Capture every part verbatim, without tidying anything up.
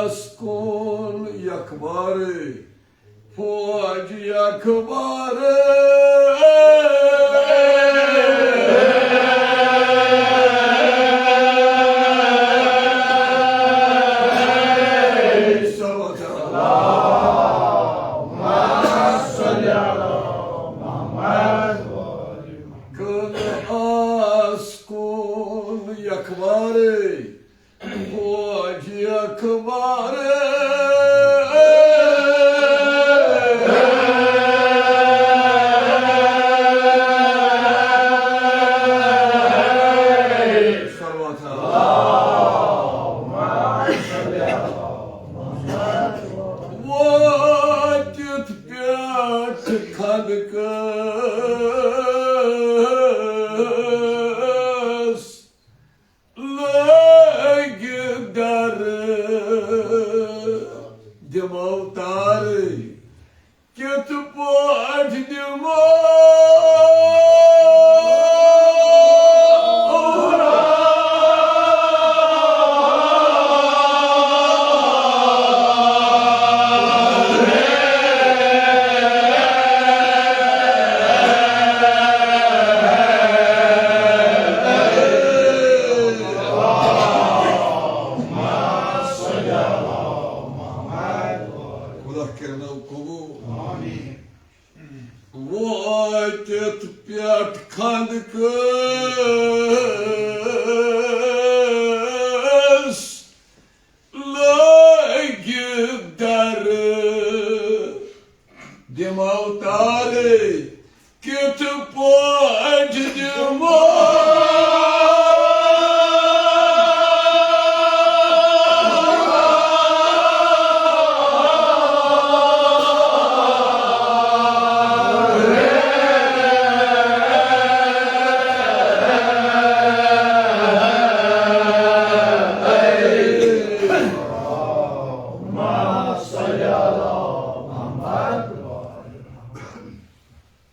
آس کُن یکبارے، فوج یکبارے۔ صلوات۔ کن آس کُن یکبارے، فوج یکبارے۔ صلوات۔ وٲتِتھ پٮ۪ٹھ خانقاہس لٲگِتھ درٕ دِمو تارے، کِتھ پٲٹھۍ دِمو؟ خدا کرنو قبول۔ وٲتِتھ پٮ۪ٹھ خانقاہس لٲگِتھ درٕ دِمو تارے، کِتھ پٲٹھۍ دِمو؟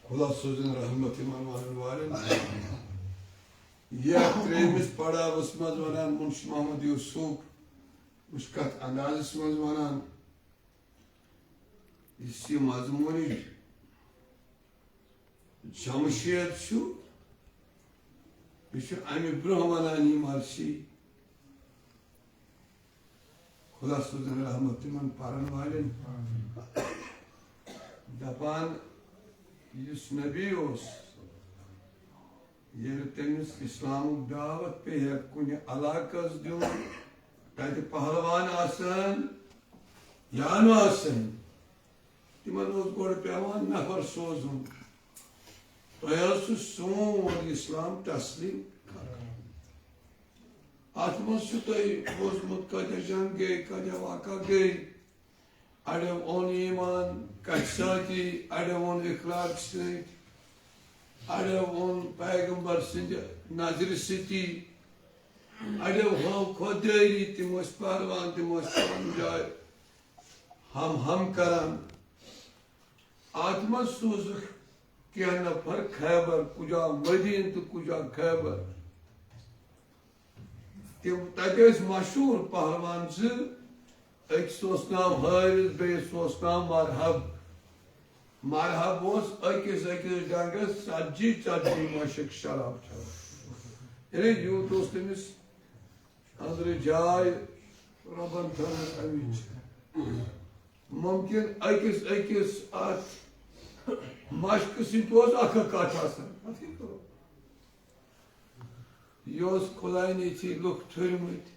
خدا سوزن رحمت یِمن ونن والٮ۪ن۔ یتھ ترٛیٚیمِس پڑاوس منٛز ونان منشی محمد یوسف، وٕچھ کتھ اندازس منٛز ونان، یُس یہِ مضموٗنٕچ جمشید چھُ، یہِ چھُ امہِ برونٛہہ ونان یِم عرشی۔ خدا سوزن رحمت تِمن پرن والٮ۪ن۔ دپان، یُس نبی اوس، ییٚلہِ تٔمِس اسلامُک دعوت پیٚیہِ ہا کُنہِ علاقس دیُن، تتہِ پہلوان آسن یا نہٕ آسن، تِمن اوس گۄڈٕ پٮ۪وان نفر سوزُن، تۄہہِ حظ چھُ سون اسلام تسلیم کرُن۔ اتھ منٛز چھُ تۄہہِ بوٗزمُت، کٲتیٛاہ جنگ گٔے، کٲتیٛاہ واقعہ گٔے۔ اڑیو اوٚن ایمان کتھِ سۭتی، اڑیو اوٚن اخلاق سۭتۍ، اڑیو اوٚن پیغمبر سٕنٛدِ نظرِ سۭتی، اڑیو ہٲو خوددٲری، تِم ٲسۍ پہلوان، تِم ٲسۍ پنُن جاے ہم ہم کران۔ اتھ منٛز سوٗزُکھ کینٛہہ نفر خیبر، کُجا مدینہٕ تہٕ کُجا خیبر۔ تِم تتہِ ٲسۍ مشہوٗر پہلوان زٕ، أکِس اوس ناو حٲرث، بیٚیِس اوس ناو مرحب۔ مرحب اوس أکِس أکِس ڈنگس ژتجی ژتجی مشک شراب چٮ۪وان۔ یعنی یوٗت اوس تٔمِس أنٛدرٕ جاے رۄبن تھٲومٕژ اَمِچ۔ مُمکِن أکِس أکِس اَتھ مشکہٕ سۭتۍ اوس اکھ اکھ کَٹھ آسان۔ یہِ اوس خۄداینی تھی لُکھ ٹھٔرمٕتۍ۔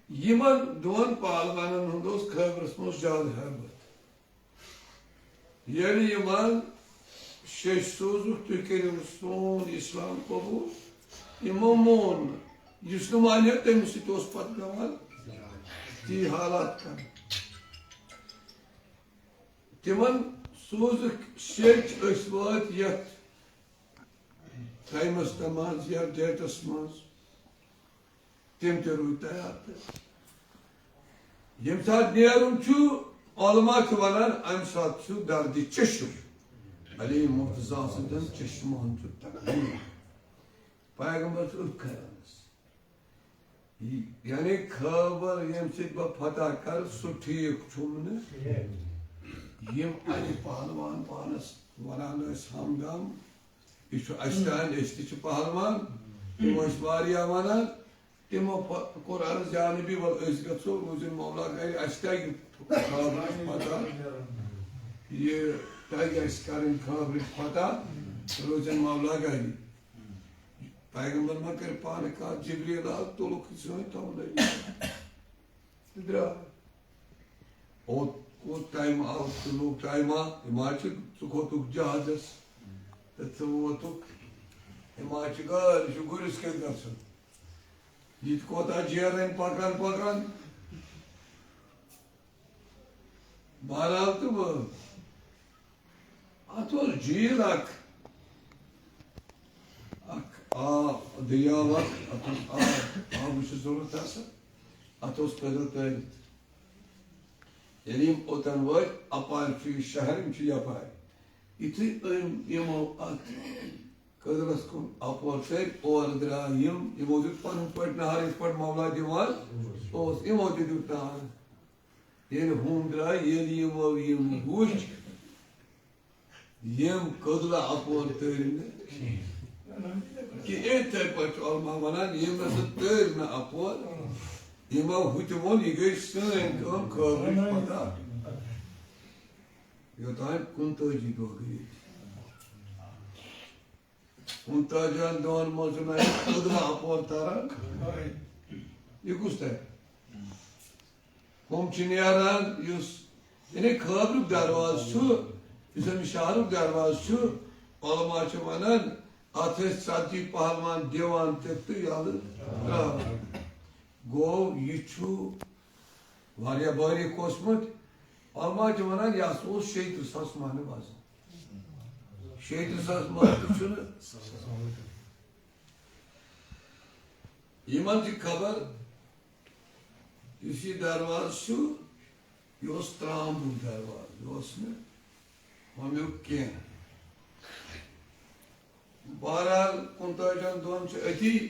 یِمن دۄن پہلوانن ہُنٛد اوس خٲبرس منٛز زیادٕ ہیبت۔ ییٚلہِ یِمن شیٚش سوٗزُکھ، "تُہۍ کٔرِو سون اسلام قبوٗل"، یِمو مون نہٕ۔ یُس نہٕ مانہِ ہا، تٔمِس سۭتۍ اوس پتہٕ پٮ۪وان تی حالات کرٕنۍ۔ تِمن سوٗزُکھ شیٚچ، أسۍ وٲتۍ یتھ ٹایمس منٛز، یتھ ڈیٹس منٛز۔ تِم تہِ روٗدۍ تیار تہٕ ییٚمہِ ساتہٕ نیرُن چھُ، علماء چھِ ونان، امہِ ساتہٕ چھُ دردِ چشم۔ علی مرتضیٰ سٕنٛدٮ۪ن چشمہٕ ہن چھُ تکلیف۔ پیغمبر چھُ أتھۍ خیالس۔ یعنی خٲبر ییٚمہِ سۭتۍ بہٕ فتح کَرٕ، سُہ ٹھیٖک چھُم نہٕ۔ یِم اَتہِ پہلوان پانَس وَنان ٲسۍ ہمدم، یہِ چھُ اَسہِ تام، أسۍ تہِ چھِ پہلوان، تِم ٲسۍ واریاہ وَنان۔ تِمو پَ-، کوٚر عرض، یا نبی، وَلہٕ أسۍ گژھو، روٗزِن مولا گرِ، اَسہِ تہِ اَگہِ خٲبرٕچ پتہ، یہِ تَگہِ اَسہِ کَرٕنۍ خٲبرٕچ پتہ، روٗزِن مولا گرِ۔ پیغمبر ما کَرِ پانہٕ کَتھ، جبریل آو، تُلُکھ یہِ سٲنۍ تَمنٲے تہٕ درٛاو۔ اوٚت، اوٚت ٹایم آو، تُلُکھ ٹایم آو، یہِ ما چھُ، ژٕ کھوٚتُکھ جہازَس تہٕ ژٕ ووتُکھ، یہِ ما چھُ گٲڑۍ، یہِ چھُ گُرِس کیٛاہ گژھُن؟ یہِ تہِ کوتاہ جیرٕنۍ پکان پکان۔ بہرحال تہٕ وۄنۍ اتھ اوس جھیل اکھ، اکھ آب، دٔریاو اکھ، اتھ اوس آب، آبٕچ چھِ ضروٗرت آسان، اتھ اوس پٲدٕ تٲرِتھ۔ ییٚلہِ یِم اوٚتن وٲتۍ، اپارِ چھُ یہِ شہر، یِم چھِ یپارِ۔ یُتھُے أمۍ، یِمو اتھ کٔدلس کُن اپور کٔرۍ، اورٕ درٛاے یِم، یِمو دیُت پنٕنۍ پٲٹھۍ نہر، یِتھ پٲٹھۍ مولا دِوان اوس، یِمو تہِ دیُت نہر۔ ییٚلہِ ہُم درٛاے، ییٚلہِ یِمو یِم وُچھ، یِم کٔدلہٕ اپور تٔرۍ نہٕ کِہیٖنۍ۔ کہِ یِتھَے پٲٹھۍ چھُ علماء وَنان، یِم نہ سا تٔرۍ نہٕ اپور، یِمو ہُتہِ ووٚن، یہِ گٔے سٲنۍ کٲم، خٲبرٕچ پتہ۔ یوٚتام کُنتٲجی دۄہ گٔے۔ کُنتٲجِہَن دۄہَن منٛز چھُنہٕ اَسہِ کٔدلہٕ اپور تران۔ یہِ کُس ترِ؟ ہُم چھِ نیران، یُس، یعنی، خٲبرُک دروازٕ چھُ، یُس أمِس شہرُک دروازٕ چھُ، علماء چھِ وَنان، اَتھ ٲسۍ ژتجی پہلوان دِوان تہِ تہٕ یَلہٕ ترٛاوان۔ گوٚو، یہِ چھُ واریاہ باریک اوسمُت۔ علماء چھِ وَنان، یہِ ہسا اوس شیٚیہِ ترٕٛہ ساس مَنہٕ وزن۔ شیٚیہِ ترٕٛہ ساس مَنہٕ تہِ چھُنہٕ۔ یِمن چھِ خبر، یُس یہِ دروازٕ چھُ، یہِ اوس ترٛامبُک دروازٕ، یہِ اوس نہٕ ہُمیُک کینٛہہ۔ بہرحال، کُنتٲجِہَن دۄہَن چھُ أتی،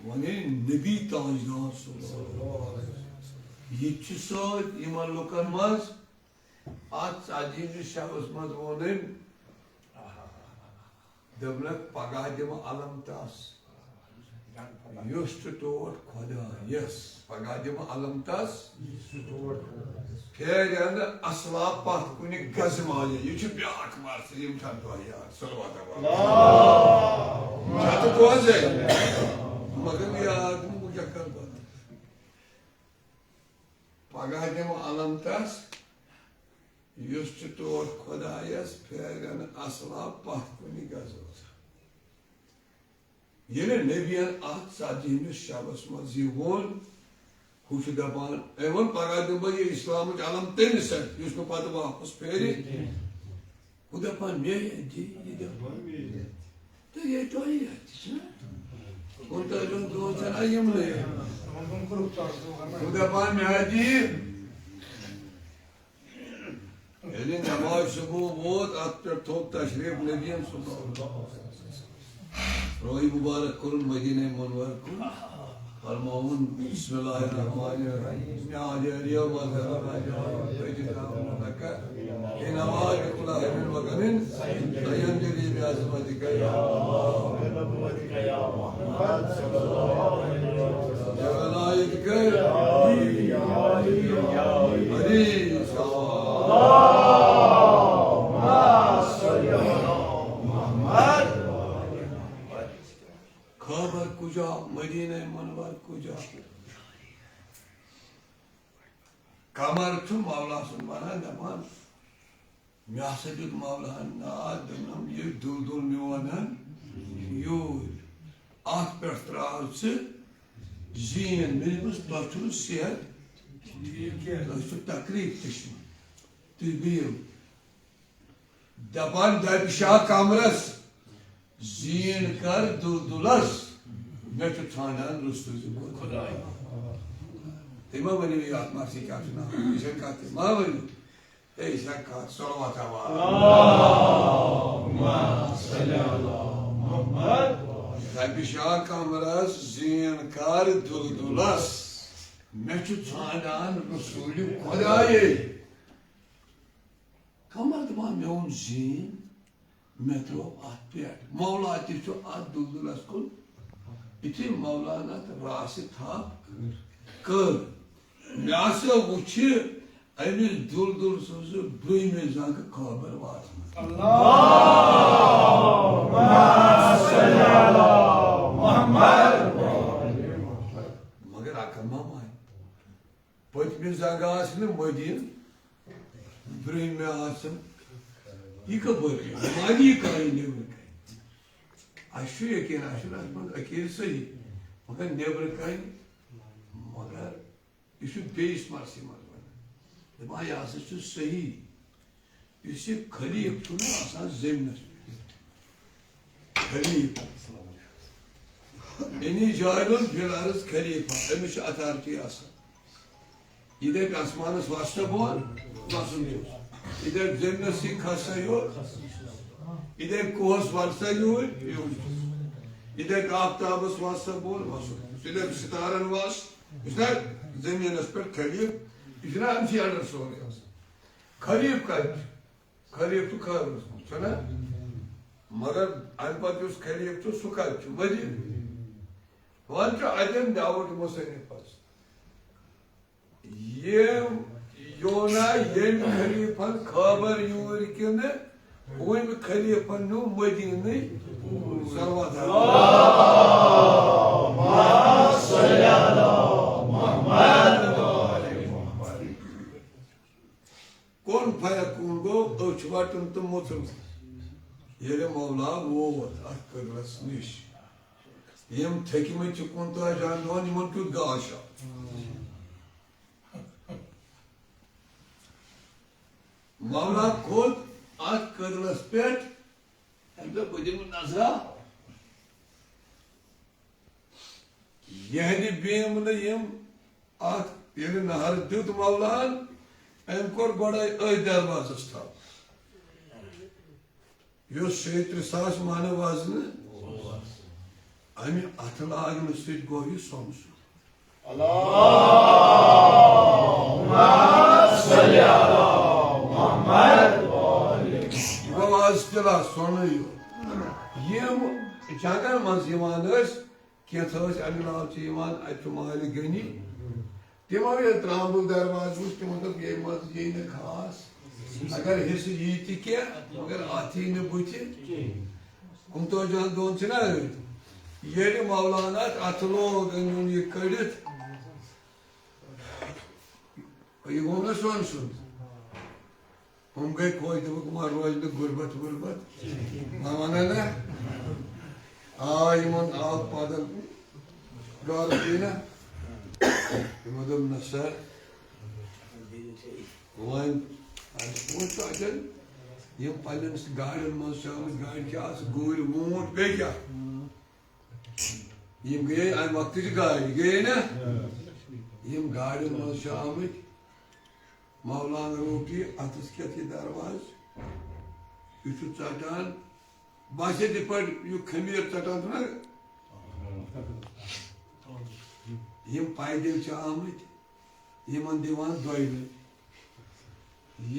وۄنۍ ییٚلہِ نبی تاجدار صلی اللہ علیہ وسلم یہِ تہِ چھُ سۭتۍ یِمن لُکن منٛز، اتھ ژتجی ہمِس شبس منٛز ووٚن أمۍ، دوٚپنکھ، پگاہ دِمہٕ علم تس، یُس چھُ ٹوٹھ خۄدایس۔ پگاہ دِمہٕ علم تس، پھیرِ نہٕ اصلا پتھ کُنہِ گزمایہِ۔ یہِ چھُ بیاکھ مرثیہ، یِم چھَنہٕ تۄہہِ یاد۔ صلوات۔ چھا تہٕ بوزے؟ مگر یاد نہٕ، بہٕ کیٛاہ کرٕ پتہٕ؟ پگاہ دِمہٕ علم تس، یُس چھُ ٹوٹھ خۄدایس، پھیرن اصلا پتھ کُنہِ گزمس۔ ییٚلہِ نبین اتھ ژتجی ہمِس شبس منٛز یہِ ووٚن، ہُہ چھُ دپان، أمۍ ووٚن، پگاہ دِمہٕ بہٕ یہِ اسلامٕچ علم تٔمِس اَتھِ، یُس نہٕ پتہٕ واپس پھیرِ۔ ہُہ دپان، مےٚ یہِ دِ، یہِ دِ۔ تہٕ یہِ تۄہہِ یہِ تہِ چھُنہ؟ کُنتٲجِہَن دۄہَن چھَنہ یِمنٕے۔ ہُہ دپان، مےٚ دِ۔ ییٚلہِ نماز صبح ووت، اتھ پٮ۪ٹھ تھوٚو تشریف نبین صلی اللہ علیہ وسلم۔ روی مبارک کوٚرُن مدینہ منور کُن۔ فرماوُن، بسم اللہ الرحمن الرحیم۔ یا علی علی و بجے کام لک۔ ان آواز کلا ہے من وکمن۔ سینجلی بعظمتک یا اللہ۔ جبلائک۔ علی۔ خبر کجا، مدینہ منور کجا۔ قمر چھُ مولا سُنٛد وَنان، دَپان، مےٚ ہسا دیُت مولاہن ناد، دوٚپنم، یہِ دُلدُل میون ہن یوٗرۍ۔ اَتھ پٮ۪ٹھ ترٛاو ژٕ زیٖن۔ مےٚ دوٚپمَس، تۄہہِ چھُنہٕ صحت ٹھیٖک کینٛہہ، تۄہہِ چھُ تکلیٖف چشمہٕ۔ تُہۍ بِہِو۔ دپان دبہِ شاہ کمرس، زیٖن کر دُلدُلس، مےٚ چھُ ژھانڈان رُستُے زِ خۄداے۔ تٔمۍ ما ؤنِو یہِ اَتھ مرثی کیٛاہ چھُ ناو؟ یہِ چھےٚ کتھ تہِ۔ ما ؤنِو۔ ہے، یہِ چھےٚ کتھ۔ صلوات آواز۔ اللہم صل علی محمد۔ ربِ شاہ قمرس زین کر دُلدُلس، مےٚ چھُ ژھانڈان رسوٗلِ خۄدایے۔ قمر دپان، میون زین، مےٚ ترٛوو اتھ پٮ۪ٹھ۔ مولا تہِ چھُ اتھ دُلدُلس کُن۔ یُتھُے مولاہن اتھ راسہِ تھپھ کٔر، مےٚ ہسا وُچھِ أمِس دُلدُل سٕنٛزٕ برٛونٛہمہِ زنٛگہٕ خٲبر واتمٕژ۔ مگر عقل ما مانہِ؟ پٔتمہِ زنٛگہٕ آسہِ نہٕ مدیٖنہٕ، برٛونٛہمہِ آسن۔ یہِ کپٲرۍ گٔے؟ مانی کانہِ نیٚبرٕ کنہِ۔ اَسہِ چھُ یقیٖن، اَسہِ چھُنہٕ اَتھ منٛز عقیٖدٕ صحیح، مگر نیٚبرٕ کنہِ، مگر یہِ چھُ بیٚیِس مرثی منٛز وَنان۔ دَپان، یہِ ہسا چھُ صحیح۔ یُس یہِ خلیٖفہٕ چھُ نہ آسان زٔمیٖنَس پٮ۪ٹھ، خلیٖفہٕ، یعنی جاعل فی الارض خلیفہ، أمِس چھِ authority آسان۔ یہِ دَپہِ آسمانَس وَس سا بۄن، وَسُن چھُس۔ یہِ دَپہِ زٔمیٖنَس یہِ کھس سا یور، یہِ دَپہِ کوہَس وَس سا یوٗرۍ، یوٗرۍ چھُس۔ یہِ دَپہِ آفتابَس وَس سا بۄن، وَسُن چھُس۔ یہِ دَپہِ ستارَن وَس، یُس نہ زٔمیٖنَس پٮ۪ٹھ خلیٖفہٕ، یہِ چھُنہ أمۍ سٕے under سورُے آسان۔ خلیٖفہٕ کَتہِ چھُ؟ خلیٖفہٕ چھُ خٲرَس منٛز، چھُنہ؟ مگر اَمہِ پَتہٕ یُس خلیٖفہٕ چھُ، سُہ کَتہِ چھُ؟ مدیٖنہٕ۔ وۄنۍ چھُ اَتٮ۪ن doubt مُصنِفَس۔ یِم یونا ییٚمہِ خلیٖفَن خٲبر یوٗرۍ کِنہٕ وُمہِ خلیٖفَن نیوٗ مدیٖنٕے؟ صلوات۔ کُن فیکون گوٚو أچھ وَٹُن تہٕ مُژُن۔ ییٚلہِ مولا ووت اَتھ قبلَس نِش، یِم تھٔکۍمٕتۍ چھِ کُن تہٕ اَجان دِوان، یِمَن کیُتھ گاش آو۔ مولا کھوٚت اَتھ قبلَس پٮ۪ٹھ، أمۍ دوٚپ، "بہٕ دِمہٕ نظرا۔" یہنٛدِ بیٖم نہٕ یِم اَتھ، ییٚلہِ نہر دیُت مولان، أمۍ کوٚر گۄڈَے أتھۍ دروازَس تھپھ۔ یُس شیٚیہِ ترٕٛہ ساس مَنہٕ وزنہٕ، اَمہِ اَتھٕ لاگنہٕ سۭتۍ گوٚو یہِ سۄنہٕ سُنٛد۔ یہِ گوٚو آز تِلا سۄنٕے یوت۔ یِم جنگن منٛز یِوان ٲسۍ، کینٛژھا ٲسۍ اَمہِ علاوٕ چھِ یِوان، اَتہِ چھُ مالہِ غنی۔ تِمو ییٚلہِ ترٛامبُل دروازٕ وُچھ، تِمو دوٚپ، "ییٚمہِ منٛز یی نہٕ خاص۔ اگر حصہٕ یی تہِ کینٛہہ، مگر اَتھ یی نہٕ بُتھِ کینٛہہ۔" کُنتٲجِہَن دۄہَن چھِنہ أڑۍ۔ ییٚلہِ مولانا اَتھ اَتھٕ لوگ، أمۍ اوٚن یہِ کٔڑِتھ، یہِ گوٚو نہ سۄن سُنٛد۔ ہُم گٔے خۄش، دوٚپُکھ، "وۄنۍ روزِ نہٕ غُربت وُربت۔" وۄنۍ وَنان نہ؟ آ، یِمَن آو پَتہٕ گَرٕ بیٚیہِ نہ۔ یِمو دوٚپ، "نہ سا، وۄنۍ اَسہِ ووت تَتٮ۪ن، یِم پنٛنٮ۪ن گاڑٮ۪ن منٛز چھِ آمٕتۍ، گاڑِ چھِ آسہٕ گُرۍ، ووٗنٛٹھ، بیٚیہِ کیٛاہ؟" یِم گٔیے اَمہِ وقتٕچ گاڑِ، گٔیے نہ؟ یِم گاڑٮ۪ن منٛز چھِ آمٕتۍ۔ مولانا روٗٹ یہِ اَتھَس کٮ۪تھ یہِ دروازٕ، یہِ چھُ ژَٹان، باسے تِتھ پٲٹھۍ یہِ خٔمیٖر ژَٹان چھُنہ۔ یِم پیدل چھِ آمٕتۍ، یِمَن دِوان دۄیہِ لَٹہِ۔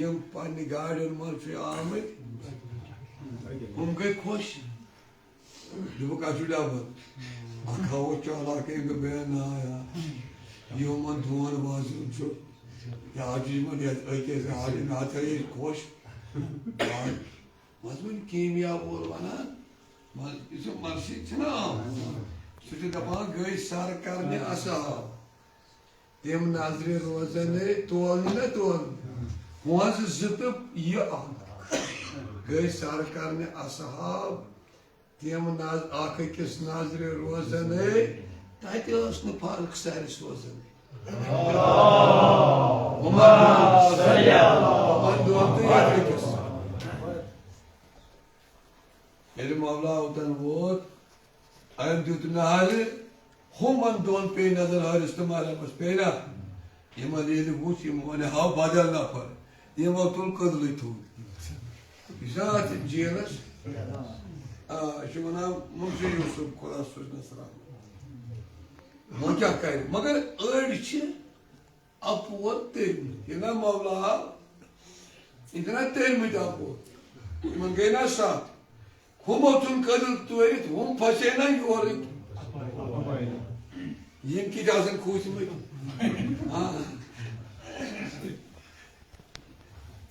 یِم پنٛنہِ گاڑٮ۪ن منٛز چھِ آمٕتۍ، ہُم گٔے خۄش۔ دوٚپُکھ، "اَتھ چھُ ڈبہٕ۔ اَکھ ہاوو چالاکے، دوٚپ، ہے نا یار، یِمَن دۄن وازَن چھُ، یہِ حظ چھُ یِمَن یَتھ أکِس گاڑِ، نہ تھٲیِو أسۍ خۄش۔" منٛزٕ وۄنۍ کیمیا وول وَنان، منٛز یُس یہِ مرشد چھُنہ آمُت، سُہ چھُ دَپان، "گٔے سَر کَرنہِ اَصحاب۔ تِم نظرِ روزَن ہے تولنہِ نہ تولنہِ۔ ہۄنٛز زٕ تہٕ یہِ اَکھ۔ گٔے سَر کَرنہِ اَصحاب۔ تِم نظ-، اَکھ أکِس نظرِ روزَن ہے۔ تَتہِ ٲس نہٕ فرق سَرِ سوزَن ہے۔" عمر صلی اللہ۔ عمر دۄن تہٕ یَتھ أکِس۔ ییٚلہِ مولا اوٚتَن ووت، أمۍ دیُت نہرِ، ہُمَن دۄن پیٚیہِ نظر حٲرِس تہٕ مرحبس پیٚیہِ نہ۔ یِمَن ییٚلہِ وُچھ، یِمو وَنہِ، "ہاو بدل نفر۔" یِمو تُل کٔدلٕے تھوٚد۔ یہِ چھُنہ اَتھ جیلَس؟ آ، یہِ چھِ وَنان مُنشی یوٗسف، خۄدا سوٗزنَس رحمت۔ وۄنۍ کیٛاہ کَرِ؟ مگر أڑۍ چھِ اَپوت تٔرمٕتۍ۔ یہِ نا مولا، یہِ چھِنہ تٔرمٕتۍ اَپوت۔ یِمَن گٔے نا سَتھ۔ ہُمو ژھُن کٔدٕل تٲرِتھ، ہُم پھسے نا یورٕ۔ یِم کِتھ آسَن کھوٗژمٕتۍ۔ آ۔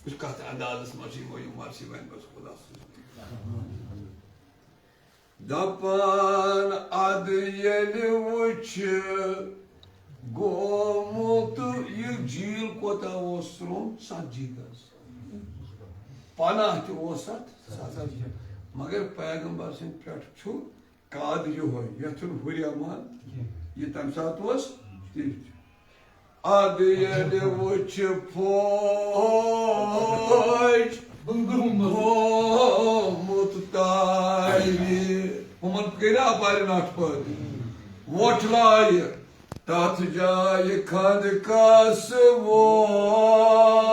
یُس کَتھ اندازَس منٛز چھِ یِمو یِم مرثی وۄنۍ بَس خۄدا سٕنٛز۔ دَپان اَدٕ ییٚلہِ وٕچھِ گومُت یہِ جھیٖل کوتاہ اوس سرٛوٚن، ستجی گز۔ پناہ تہِ اوس اَتھ ستجی۔ مگر پیغمبر سٕنٛدِ پٮ۪ٹھ چھُ قد یِہوٚے، یَتھ چھُنہٕ ہُریمان۔ یہِ تَمہِ ساتہٕ اوس تِتھ۔ اَدٕ ییٚلہِ وٕچھِ فوج گوٚمُت تارِ، ہُمَن گٔے نا اَپارِ نَٹھ پٲدٕ۔ وۄٹھ لایہِ تَتھ جایہِ کھنٛد کَس وول۔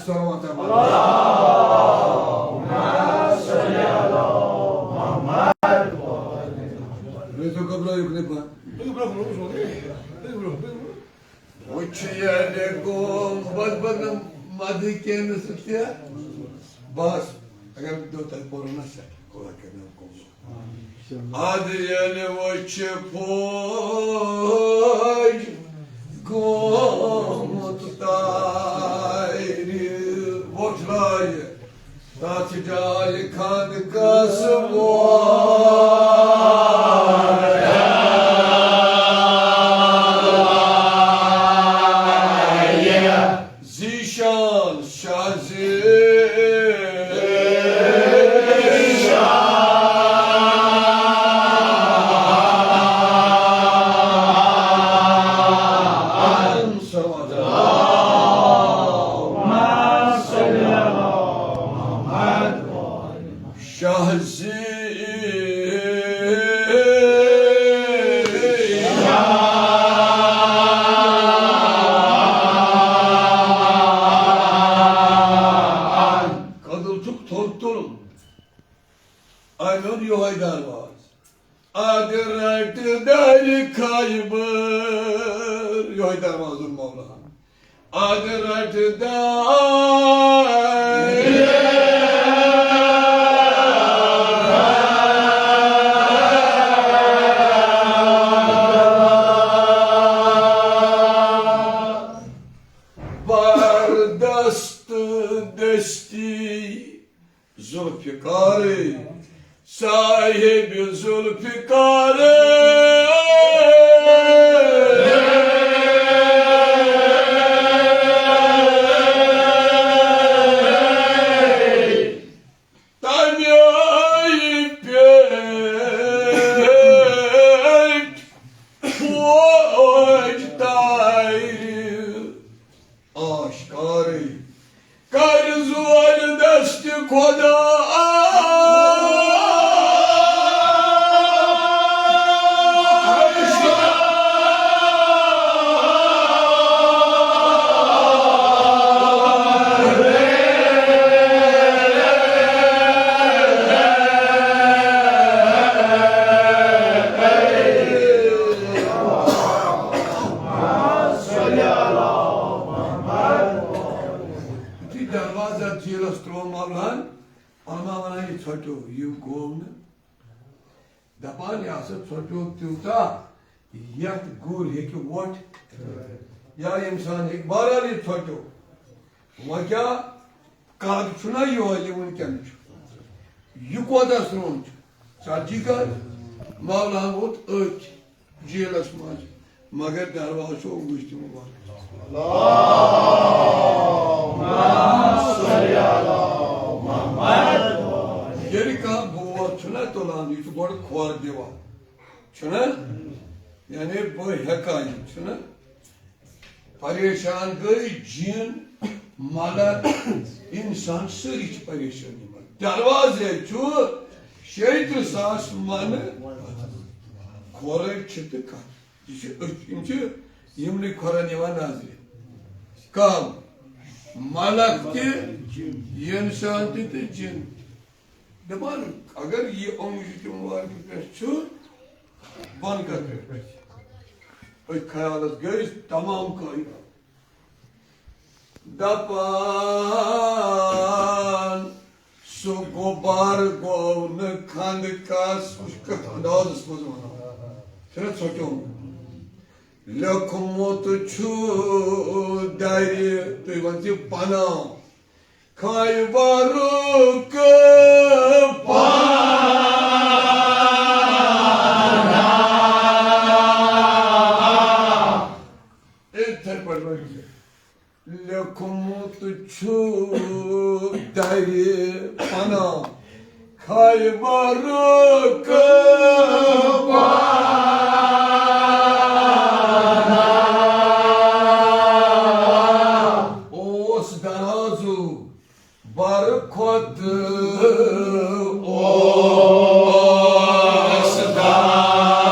صلوات۔ رٔٹِو قبلہ یُکنُے پہن۔ وٕچھ ییٚلہِ گوٚمُت بدبن مدٕ کینہٕ سۭتۍ تہِ۔ بس، اگر دو تۄہہِ پوٚرُو نہ سٮ۪ٹھاہ، خۄدا کٔرِنو قبوٗل۔ اَدٕ ییٚلہِ وٕچھِ فوج گوٚمُت تارِ، وۄٹھ لایہِ تَتھ جایہِ کھنٛد کَس وول۔ ذیشان شاہ ذیشان۔ شاہ زی کٔدٕل چھُکھ تھوٚد تُلُن۔ اَمیُن یِہوٚے درواز۔ اَدٕ رَٹہِ دَرِ خیبر۔ یِہوٚے دروازُن مولاہَن۔ اَدٕ رَٹہِ دَرِ بردست دستی ذوالفقارٕے، صاحب ذوالفقارٕے۔ تَمے پیٚٹھ فوج تارِ۔ آشکارٕے کَرِ زور دستِ خۄدا۔ یُتھُے دروازٕ اَتھ جیٖلَس ترٛوو مولاہَن، علماء وَنان، یہِ ژھۄٹیو، یہِ گوٚو نہٕ۔ دَپان، یہِ ہسا ژھۄٹیو تیوٗتاہ، یَتھ گُر ہیٚکہِ وۄٹھ یا اِنسان ہیٚکہِ، بہرحال، یہِ ژھۄٹیو۔ وۄنۍ کیٛاہ، قد چھُنہ یِہوٚے یہِ وٕنکٮ۪ن چھُ۔ یہِ کوتاہ سرٛوٚن چھُ؟ ژتجی گز۔ مولاہَن ووٚت أتھۍ جیٖلَس منٛز، مگر دروازٕ چھُ اوٚنٛگُج تہِ مُبارک۔ ییٚلہِ کانٛہہ بوز چھُنہ تُلان، یہِ چھُ گۄڈٕ کھۄر دِوان، چھُنہ؟ یعنی بہٕ ہٮ۪کا یہِ، چھُنہ؟ پریشان گٔے جِن، ملک، اِنسان، سٲری چھِ پریشٲنی منٛز۔ دروازے چھُ شیٚیہِ ترٕٛہ ساس منہٕ کھۄرے چھِ تہٕ کَتھ۔ یہِ چھِ أتھۍ، یِم چھِ یِمنٕے کھۄرن یِوان نظرِ۔ کم، ملک تہِ، انسان تہِ تہٕ جن تہِ۔ دپان، اگر یہِ اونگجہِ تہِ مبارکہِ پٮ۪ٹھ چھُ، بۄنہٕ کتھ پٮ۪ٹھ چھُ؟ أتھۍ خیالس گٔے أسۍ تمام کٲفی۔ دپان، سُہ غبار گوٚو نہٕ کھنٛد کس، وٕچھ کتھ اندازس منٛز ونان۔ چھُنہ ژھۄٹیومُت؟ لیوٚکھمُت چھُ درِ، تُہۍ ؤنۍ زِ پناہ۔ خیبرُک پناہ۔ یِتھَے پٲٹھۍ ؤنۍ زِ۔ لیوٚکھمُت چھُ درِ پناہ۔ خیبرُک پناہ۔ اوس درازُک بر کھۄتہٕ اوس درازُک۔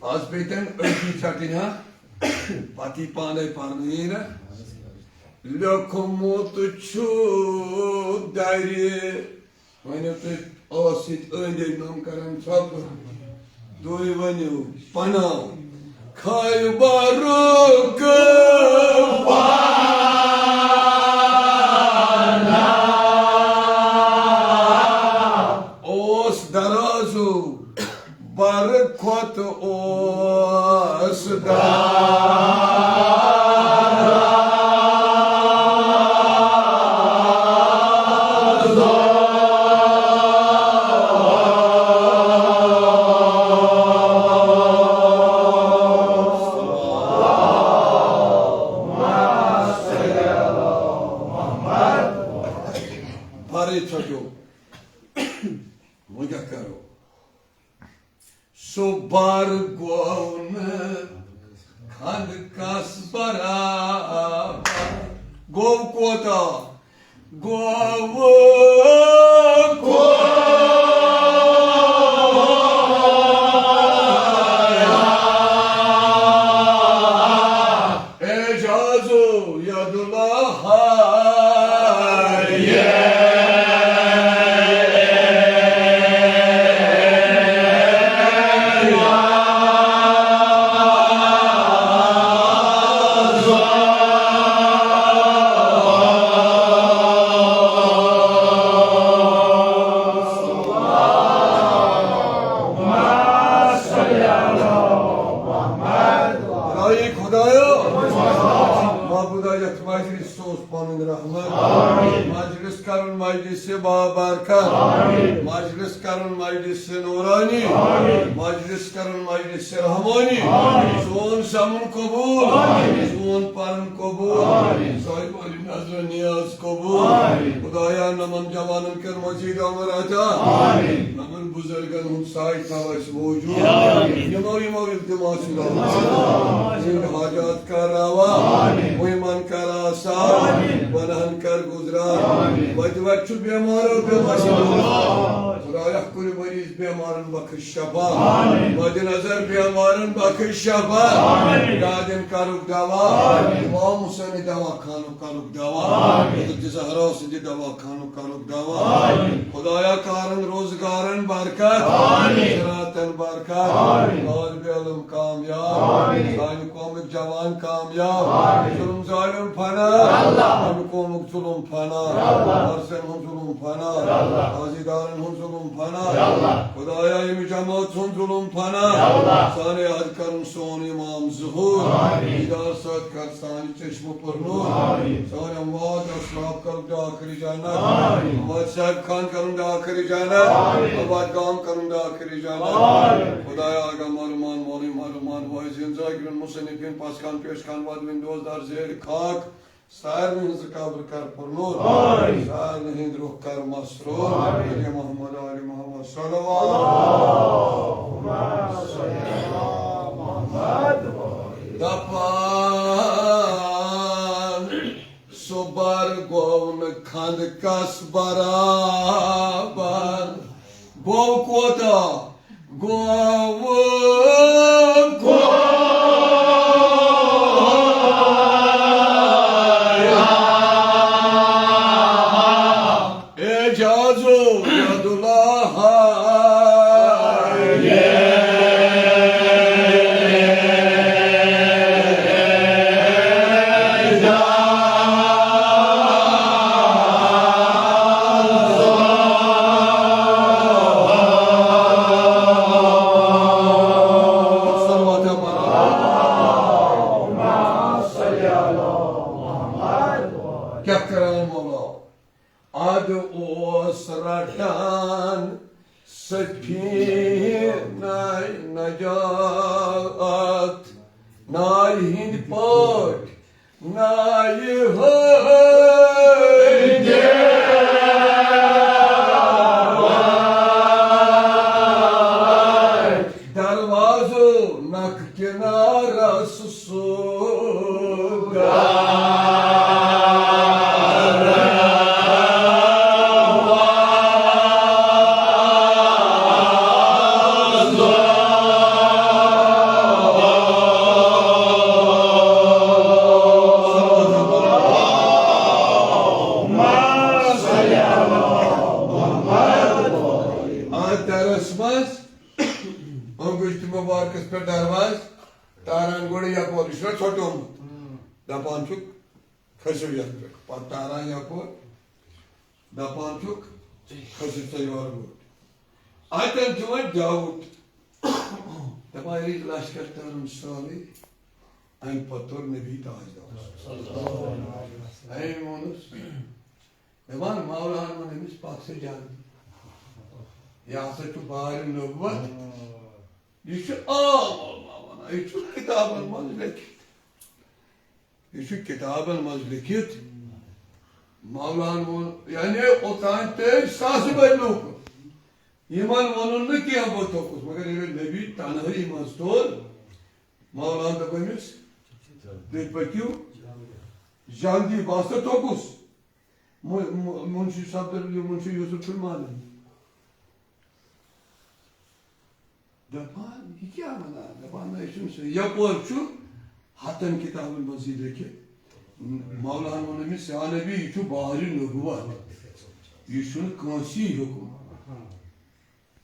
از پیٚیہِ تٔمۍ أتھی ژٹٕنۍ، ہا؟ پتہٕ یی پانے پرنہٕ، یی نا؟ لیوٚکھمُت چھُ درِ۔ ؤنِو تُہۍ، ٲس سۭتۍ أنٛدۍ أنٛدۍ نوٚم کران ژھۄپہٕ۔ تُہۍ ؤنِو پناہ۔ خیبرُک پناہ۔ اوس درازُک بر کھۄتہٕ اوس درازُک۔ بَرٕے ژھۄٹیو۔ وۄنۍ کیٛاہ کَرو؟ سُہ بار گوٚو نہٕ کھنٛد کس برابر۔ گوٚو کوتاہ؟ گوٚو کوتاہ؟ اعجاز و ید اللہ۔ خدایا، معبودا، یتھ مجلس سوز پنن رحمت۔ آمین۔ مجلس کرن مجلس بابرکت۔ آمین۔ مجلس کرن مجلس نورانی۔ آمین۔ مجلس کرن مجلس رحمانی۔ آمین۔ سون سمن قبول۔ آمین۔ سون پرن قبول۔ آمین۔ صاحب علی نظر نیاز قبول۔ آمین۔ خدایا، نمن جوانن کر مزید عمر عطا۔ آمین۔ نمن بزرگن ہند سایہ تھاو اسہِ موجود۔ آمین۔ یمو یمو التماس چھُ کران۔ آمین۔ یہنٛدۍ حاجات کر روا۔ آمین۔ مہمان کر آسان۔ آمین۔ گناہن کر گزران۔ آمین۔ وتہِ وتہِ چھُ بیمارو پٮ۪ٹھ آسان۔ خدایا، کُنہِ مریض بیمارن بخش شفا۔ آمین۔ مد نظر بیمارن بخش شفا۔ آمین۔ یادن کرُکھ دوا۔ آمین۔ امام حسین دوا خانُک کرُکھ دوا۔ آمین۔ حضرت زہرا سٕنٛدِ دوا خانُک کرُکھ دوا۔ آمین۔ خدایا، کارن روزگارن برکت۔ آمین۔ زراعتن برکت۔ آمین۔ طالب علم کامیاب۔ آمین۔ سانہِ قومٕکۍ جوان کامیاب۔ آمین۔ ظلم ظالم فنا۔ اللہ۔ امہِ قومُک ظلم فنا۔ اللہ۔ ورثن ہُنٛد ظلم فنا۔ اللہ۔ قاضی دارن ہُنٛد ظلم فنا۔ اللہ۔ خدایا، ییٚمہِ جماعت ہُنٛد ظلم فنا۔ اللہ۔ سانہِ یاد کرُن سون امام ظہور۔ آمین۔ دیدار سۭتۍ کر سانہِ چشمہٕ پرنور۔ آمین۔ سانہِ اموات اسلاف کرُکھ داخل جنت۔ آمین۔ اموات صاحب خان کرُن داخل جنت۔ آمین۔ اموات گام کرُن داخل جنت۔ آمین۔ خدایا، آغا مہرمان، مولوی مہرمان، واعظین، ذاکرین، مصنفین، پس خان، پیش خان، وادوین، دوستدار، زیر خاک، سارنٕے ہٕنٛز قبر کر پرنور۔ آمین۔ سارنٕے ہٕنٛدۍ روح کر مسرور۔ آمین۔ آل محمد، آل محمد، صلوات۔ دپان سُہ بر گوٚو نہٕ کھنٛد کس برابر، گوٚو کوتاہ؟ گوٚو کوتاہ؟ اعجاز و یداللہ۔ کیٛاہ کران مولا؟ ادٕ اوس رٹان سفینہ نجات نایہِ ہٕنٛدۍ پٲٹھۍ، نایہِ ہٕنٛدۍ پٲٹھۍ۔ دروازو نکھ کنارس سوگا۔ اتھ درس منٛز اوٚنٛگج تہٕ مُبارکس پٮ۪ٹھ درواز تاران گۄڈٕ یپور، یہِ چھُنہ ژھۄٹومُت۔ دپان چھُکھ، کھٔسِو یتھ پٮ۪ٹھ۔ پتہٕ تاران یپور، دپان چھُکھ، کھٔسِو سا یورٕ گۄڈٕ۔ اتٮ۪ن چھُ وۄنۍ ڈاوُٹ۔ دپان، ییٚلہِ لشکر تارُن سٲرٕے، امہِ پتہٕ توٚر نبی تاجدار۔ أمۍ ووٚنُس، دپان، مولاہن ووٚن أمِس، پکھ سا جلدی۔ یہِ ہسا چھُ بارِ نبوت۔ یہِ چھُ عام علماء ونان، یہِ چھُ کتابن منٛز لیکھِتھ۔ یہِ چھُ کتابن منٛز لیکھِتھ۔ مولاہن ووٚن، یعنی اوٚتام تٔمۍ ساسہٕ بٔدۍ لوٗکھ۔ یِمن ووٚنُن نہٕ کینٛہہ، بہٕ توٚکُس، مگر ییٚلہِ نبی تنہٲیی منٛز توٚر، مولاہن دوٚپ أمِس، تُہۍ پٔکِو جلدی، بہٕ ہسا توٚکُس۔ مُ-، مُ-، منشی صفدر، یہِ منشی یوسف چھُنہٕ مانان۔ دپان، یہِ کیٛاہ ونان؟ دپان، نہ، یہِ چھُنہٕ صحیح۔ یپٲرۍ چھُ ہتن کتابن منٛز یہِ لیکھِتھ۔ مولاہن ووٚن أمِس، یا نبی، یہِ چھُ بحرِ نبوت، یہِ چھُنہٕ کٲنٛسی حُکم۔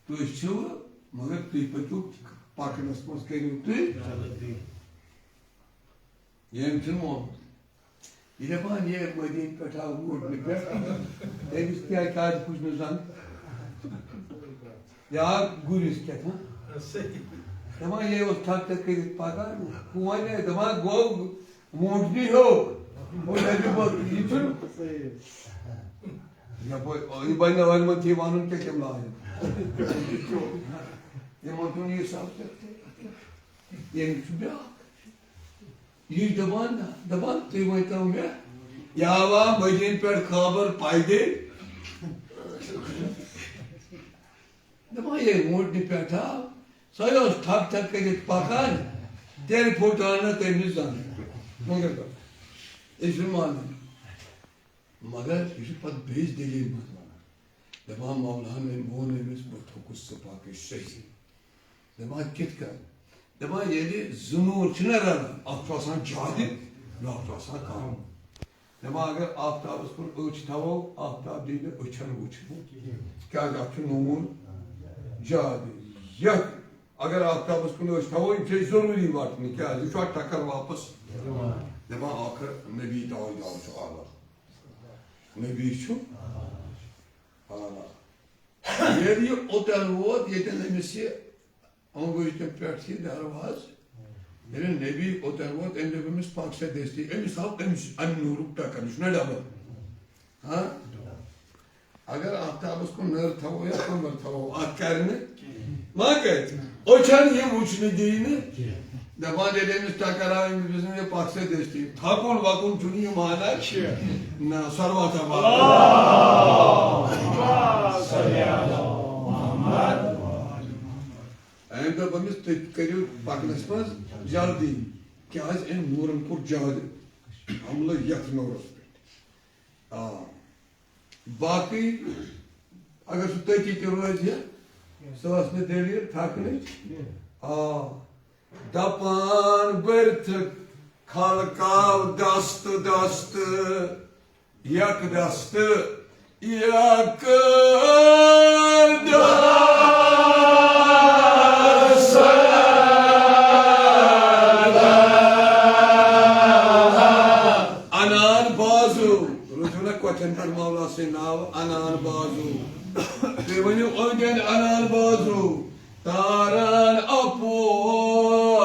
تُہۍ چھِو، مگر تُہۍ پٔکِو پکنس منٛز، کٔرِو تُہۍ۔ ییٚمۍ چھُنہٕ مونمُت۔ یہِ دَپان، یہِ مدیٖنہٕ پٮ۪ٹھ آو ووٹنہٕ پٮ۪ٹھ، تٔمِس کیٛاہ، کیٛازِ پُج نہٕ زَن؟ یا گُرِس کیٛاہ تھام؟ دَپان، یہِ اوس ٹھک ٹھک کٔرِتھ پَکان۔ ہُہ وَنہِ، دَپان، گوٚو ووٹنٕے ہیوٚو۔ ہُہ دَپہِ، بہٕ، یہِ چھُنہٕ۔ یَپٲرۍ، یہِ بَنہِ نہٕ وَنہِ وۄنۍ تہِ وَنُن کیٛاہ کَمہِ لایَق۔ یِمَن چھُنہٕ یہِ سَبجَکٹ۔ ییٚمِس چھُ بیٛاکھ۔ یہِ چھُ دَپان، دَپان، تُہۍ ؤنۍتو مےٚ، یہِ آوا مٔدیٖنہٕ پٮ۪ٹھ خابر پایدٔلۍ؟ دَپان، ییٚلہِ ووٹنہِ پٮ۪ٹھ آو، سۄے اوس ٹھک ٹھک کٔرِتھ پَکان، تیٚلہِ پھوٚٹ آو نہٕ تٔمِس زَن۔ مگر أسۍ چھِنہٕ مانان۔ مگر یہِ چھُ پتہٕ بیٚیِس دٔلیٖل منٛز وَنان۔ دَپان، مولاہن أمۍ ووٚن أمِس، بہٕ تھوٚکُس ژٕ پاکٕے صحیح۔ دَپان، کِتھ کٔنۍ؟ دَپان، ییٚلہِ زٕ نوٗر چھِنہ رَلان، اَکھ چھُ آسان زیادٕ، بیٛاکھ چھُ آسان کَم۔ دَپان، اگر آفتابَس کُن أچھ تھاوو، آفتاب دِیہِ نہٕ أچھَن وٕچھنہٕ، کیٛازِ اَتھ چھُ نوٗر زیادٕ۔ یَتھ اگر آفتابَس کُن أچھ تھاوو، یِم چھِ أسۍ ضروٗری وَٹنہِ، کیٛازِ یہِ چھُ اَتھ ٹَکَر واپَس دِوان۔ دَپان، ٲخٕر نبی تاجدار چھُ اعلیٰ۔ نبی چھُ اعلیٰ۔ ییٚلہِ یہِ اوٚتَن ووت، ییٚتٮ۪ن أمِس یہِ اوٚنٛگُج تَمہِ پٮ۪ٹھ یہِ دروازٕ، ییٚلہِ نبی اوٚتَن ووت، أمۍ دوٚپ أمِس، پَکھ سا دٔستی۔ أمِس آو أمِس اَمہِ نوٗرُک ٹَکَر، یہِ چھُنہ ڈَبَل۔ ہاں؟ اگر آفتابس کُن نٔر تھاوو یا کمبر تھاوو، اتھ کرِ نہٕ۔ ما کرِ؟ أچھن یہِ وٕچھنہٕ دِیہِ نہٕ۔ دپان، ییٚلہِ أمِس ٹکر آو، أمِس دِژ نہٕ یہِ پکھ سۭتۍ دٔستی۔ تھکُن وکُن چھُنہٕ یہِ مانان۔ نہ، صلوات۔ دوٚپ أمِس، "تُہۍ کٔرِو پکنس منٛز جلدی، کیازِ أمۍ نوٗرن کوٚر زیادٕ حملہٕ یتھ نوٗرس پٮ۪ٹھ۔" آ، باقٕے اگر سُہ تٔتی تہِ روزِ ہا، سۄ ٲس نہٕ دٔلیٖل تھکنٕچ۔ آ، دپان بٔرتھٕ خلقاو دست دست، یک دست، یک دست۔ انان بازو، روٗزِو نا کۄٹھٮ۪ن پٮ۪ٹھ مولا سٕنٛدۍ ناو، انان بازو۔ تُہۍ ؤنِو أنٛدۍ أنٛدۍ انان بازو۔ تاران اپور۔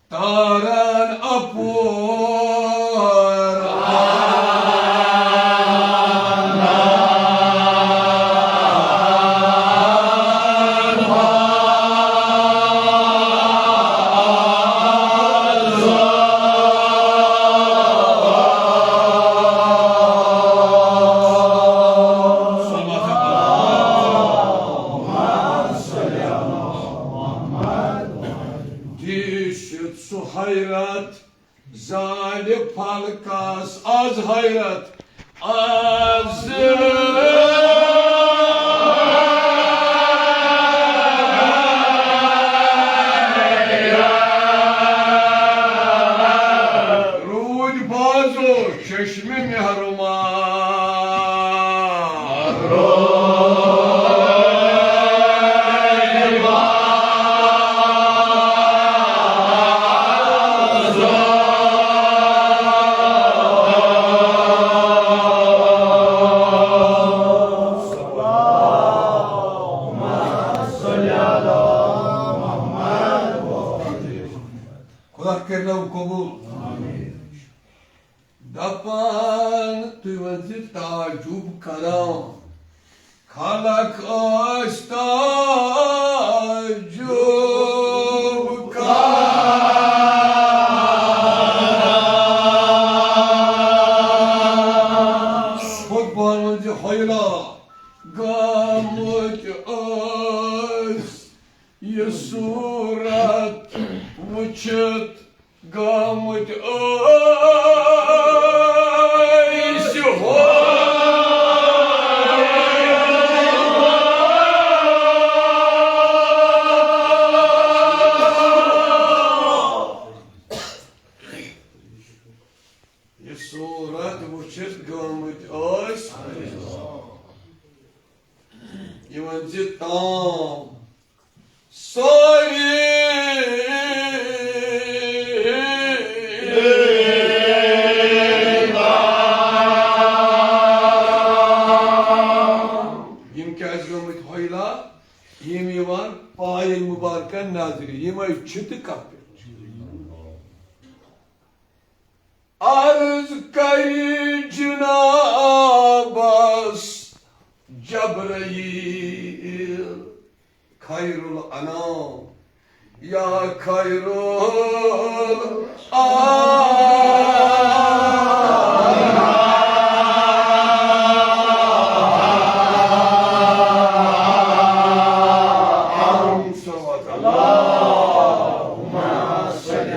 تاران اپور۔ دِشت سُہ حیرت زالہِ فلکس از حیرت از۔ روٗدۍ بازو چشمہِ مہرما۔ خدا کٔرِنو قبول۔ دپان تُہۍ ؤنۍ زِ تعجب کران، خلق ٲسۍ تعجب کران۔ خود بانو زِ حٲلان گٲمٕتۍ ٲسۍ یہِ صوٗرت وٕچھِتھ۔ گٲمٕتۍ ٲسۍ ہور۔ یہِ صوٗرت وٕچھِتھ گٲمٕتۍ ٲسۍ یِوان زِ تام سٲری۔ یِم کیٛازِ گٔمٕتۍ حٲلان؟ یِم یِوان پایَن مُبارکَن نظرِ، یِمَے چھِ تہٕ کَتھ پٮ۪ٹھ چھِ؟ عرض کرِ جنابس جبرائیل، خیر الانام یا خیر الانام۔ صلوات۔ اللہم صل علی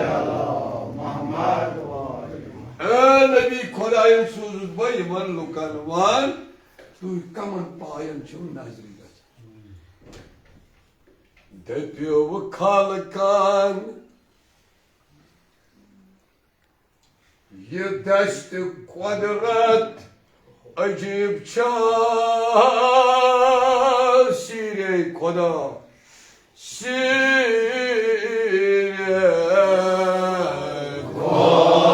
محمد و آل محمد۔ اے نبی، خدایَن سوٗزُتھ بہٕ یِمَن لُکَن وَن، تُہۍ کَمَن پایَن چھِو نظرِ گژھان؟ دٔپِو خلقَن، یہِ دستِ قۄدرت عجیٖب چھا سیرے خدا، سیرے خدا۔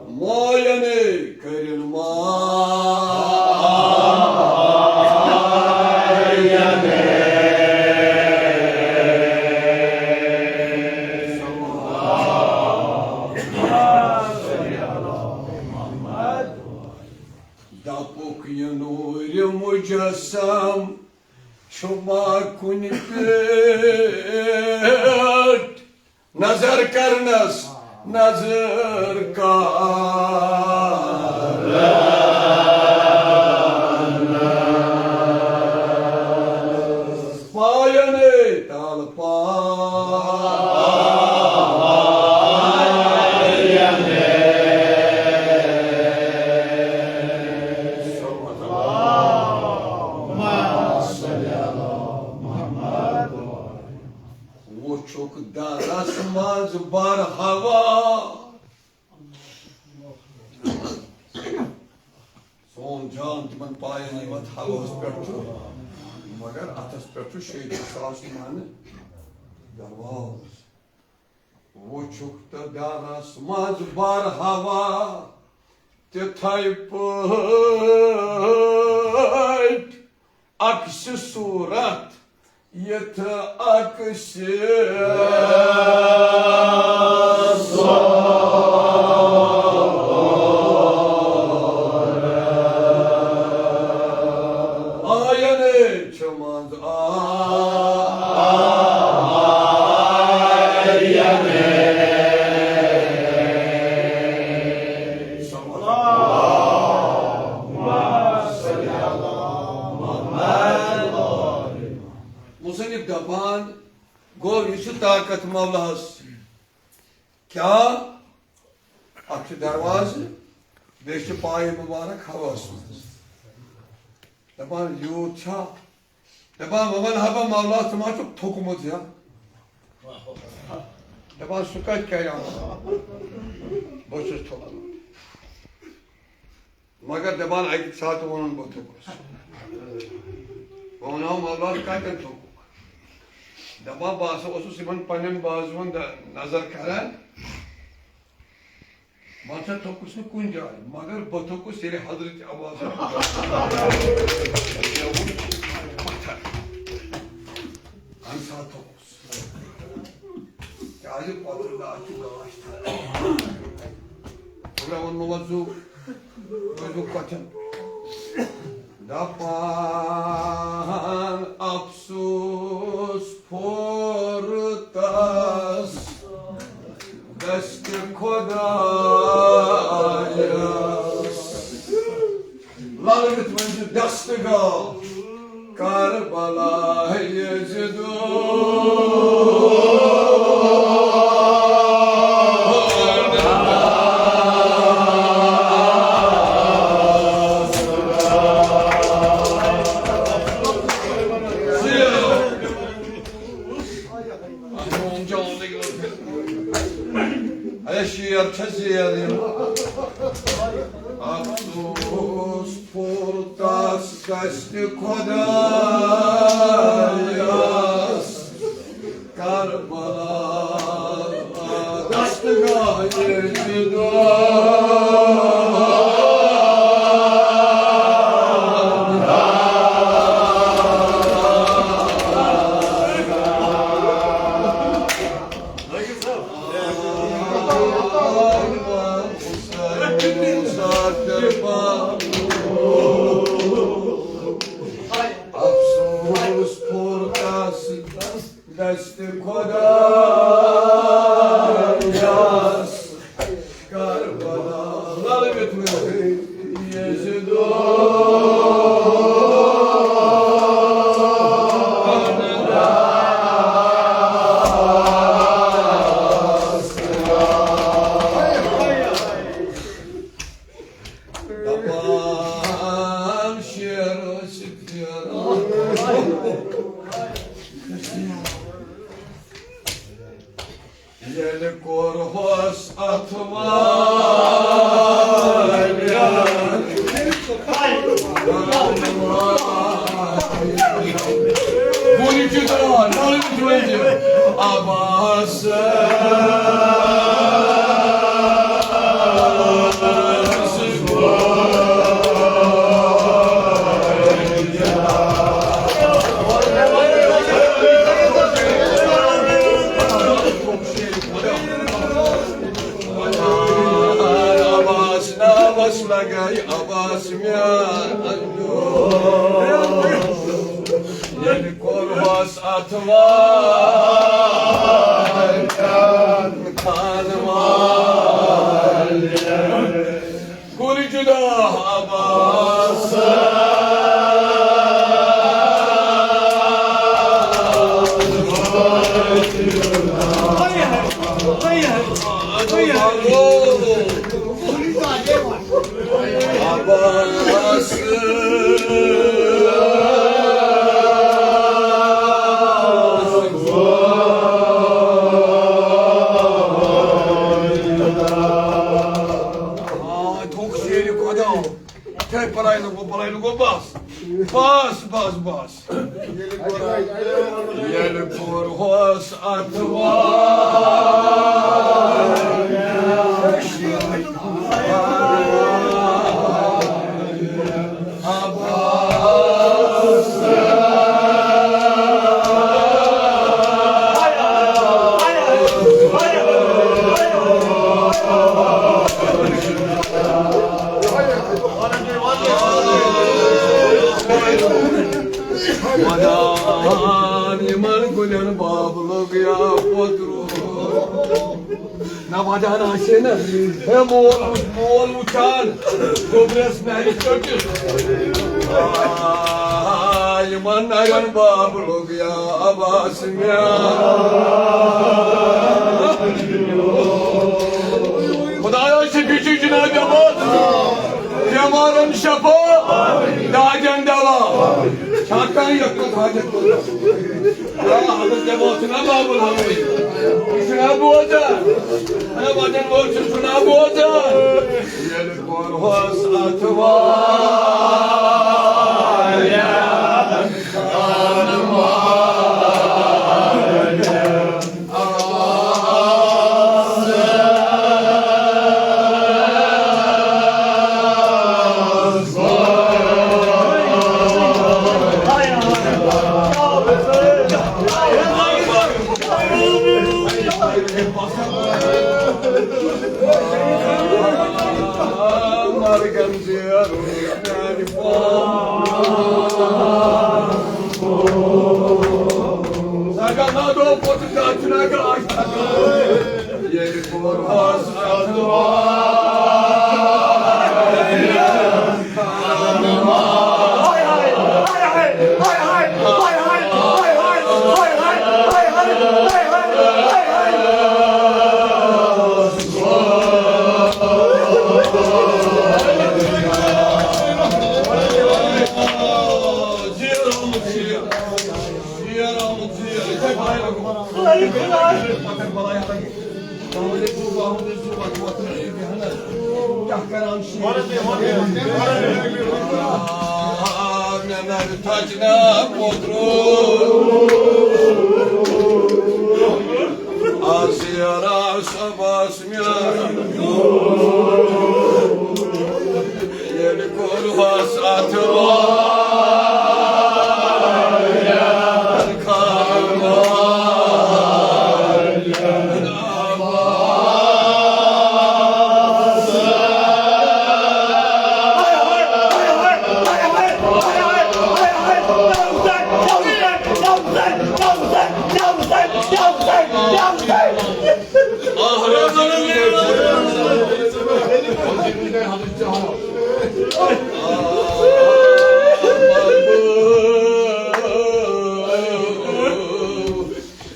ماینے کٔرِن ماینے۔ دپُک یہِ نوٗرِ مجسم چھُ ما کُنہِ پٮ۪ٹھ نظر کرنس نظر کرنس۔ پاینٕے تل پاینٕے۔ وُچھُکھ درس منٛز بر ہوا۔ سون جان تِمن پاین یِوان ہوہس پٮ۪ٹھ چھُ، مگر اتھس پٮ۪ٹھ چھُ شیٚیہِ ترٕٛہ ساس مانہٕ درواز۔ وُچھُکھ تہٕ درس منٛز بر ہوا تِتھے پٲٹھۍ۔ عکس صورت یتھ عکس صورت۔ آینٕے چھُ منٛز آینٕے۔ مصنف دپان، گوٚو، یہِ چھُ طاقت مولاہس۔ کیٛاہ؟ اتھ چھُ دروازٕ، بیٚیہِ چھِ پایہِ مُبارک ہوہَس منٛز۔ دپان، یوٗت چھا؟ دپان، وۄنۍ وَنہٕ ہا بہٕ مولا، ژٕ ما چھُکھ تھوٚکمُت یا؟ دپان، سُہ کتہِ کرِ عمل؟ بہٕ چھُس تھوٚکمُت۔ مگر دپان، اکہِ ساتہٕ ووٚنُن بہٕ تھوٚکُس۔ بہٕ وَنہٕ ہا مولا، کتٮ۪ن تھوٚکُکھ؟ دپان، بہٕ ہسا اوسُس یِمن پننٮ۪ن بازوَن د-، نظر کران۔ بہٕ ہسا تھوٚکُس نہٕ کُنہِ جایہِ، مگر بہٕ تھوٚکُس ییٚلہِ حضرت عباسَن پتھر۔ اَمہِ ساتہٕ تھوٚکُس۔ کیٛازِ پتہٕ نہ چھُ گاش تھاوان۔ خۄدا ووٚن محمد زو، روزُک کۄچھن۔ دپان افسوس پھوٚر تس دست خدایس۔ للہٕ مِتھ ؤنۍ زِ دست گاہ کربلا یزیدو۔ اے شیر چھا زیر یِم۔ افسوس پھوٚر تس دست خدایس۔ کربلا دست گاہ یزیدو۔ افسوس پھوٚر تس دست خدایس۔ کربلا للہٕ مِتھ ؤنۍ زِ یزیدو۔ دپان شیر ٲسِکھ پھیران۔ ییٚلہِ کوٚرہوس اتھ واریاہ۔ بوٗلِو چِترا، نالہِ وٕچھِو أزۍ۔ عباس۔ عباس ناوس لگان عباس میان، ییٚلہِ کوٚرہوس اتھوار خانوار، کوٚر جدا عباس۔ آ، تھوٚک شیرِ خۄدا۔ ہے، پلاے لوگو، پلاے لوگو، بس۔ بس، بس، بس۔ ییٚلہِ کوٚرہوس اتھوار عباس۔ ودان یِمن گُلٮ۪ن بابلُک یا پوترو۔ نہ ودان آسہِ ہے نہ۔ ہے مول، مول وٕچھان، گوٚبرس نرِ ژٔٹِتھ۔ آ، یِمن نرٮ۪ن بابلُک یا عباس میان۔ خدایا، شفیع چھُ جناب عباس۔ بیمارن شفا، دادٮ۪ن دوا۔ چھا کانٛہہ یتھ منٛز حاجت؟ آ، حضرت عباس چھُنہ بابل حقٕے۔ یہِ چھُنہ بوزان۔ اے وطن وول چھُ، چھُنہ بوزان۔ ییٚلہِ کوٚرہوس اتھوار مرگن زیر میانہِ پان۔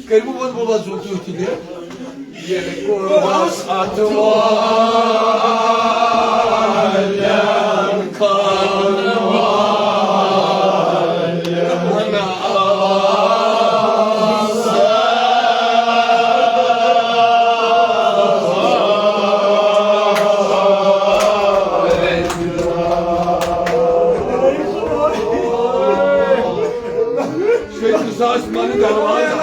کٔرِو وۄنۍ بوبا زُو تُہۍ تہِ دِ۔ ییٚلہِ کوٚرہوس اتھوار شیٚیہِ ترٕٛہ ساس منہٕ دروازٕ۔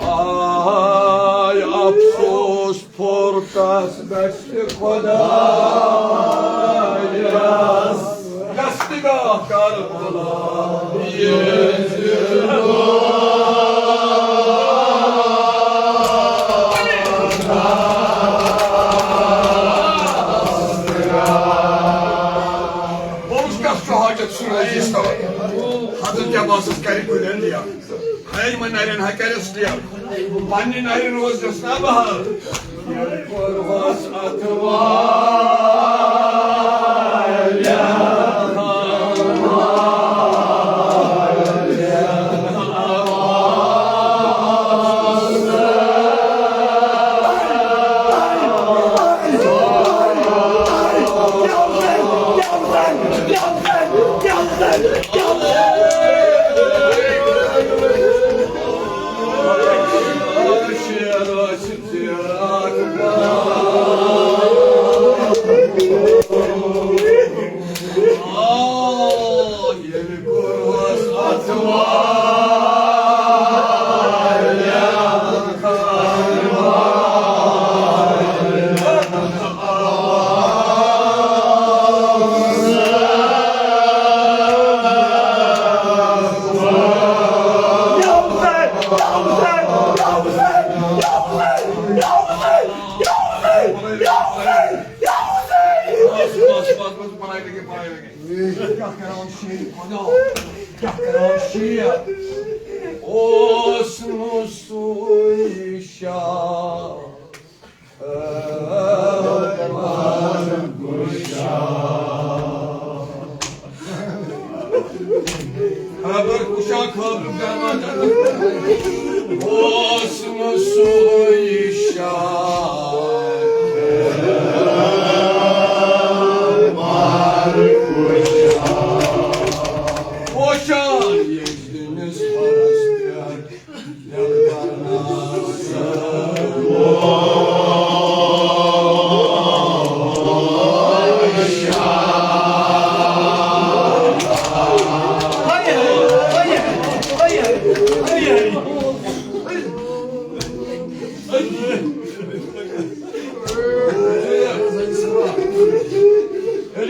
آے افسوس پھوٚر تس دستِ خۄدایس۔ دستگاہ کربلا ییٚتہِ۔ سُہ روزِ یِژھ کال۔ حضرت عباسس کرِ گُرٮ۪ن لیر۔ ہے، یِمن نرٮ۪ن ہا کرٮ۪س لیر۔ پننہِ نرِ روزنس نا بہار۔ ییٚلہِ کوٚرہوس اتھٕ والٮ۪ن کیٛاہ کران شیر، خدا، کیٛاہ کران شیر؟ اوس نہٕ سُے شاہ۔ خبر کُشا خٲطرٕ کران اوس نہٕ سُے شاہ۔ وٕچھان ییٚتہِ تٔمِس پرس پٮ۪ٹھ ییٚلہِ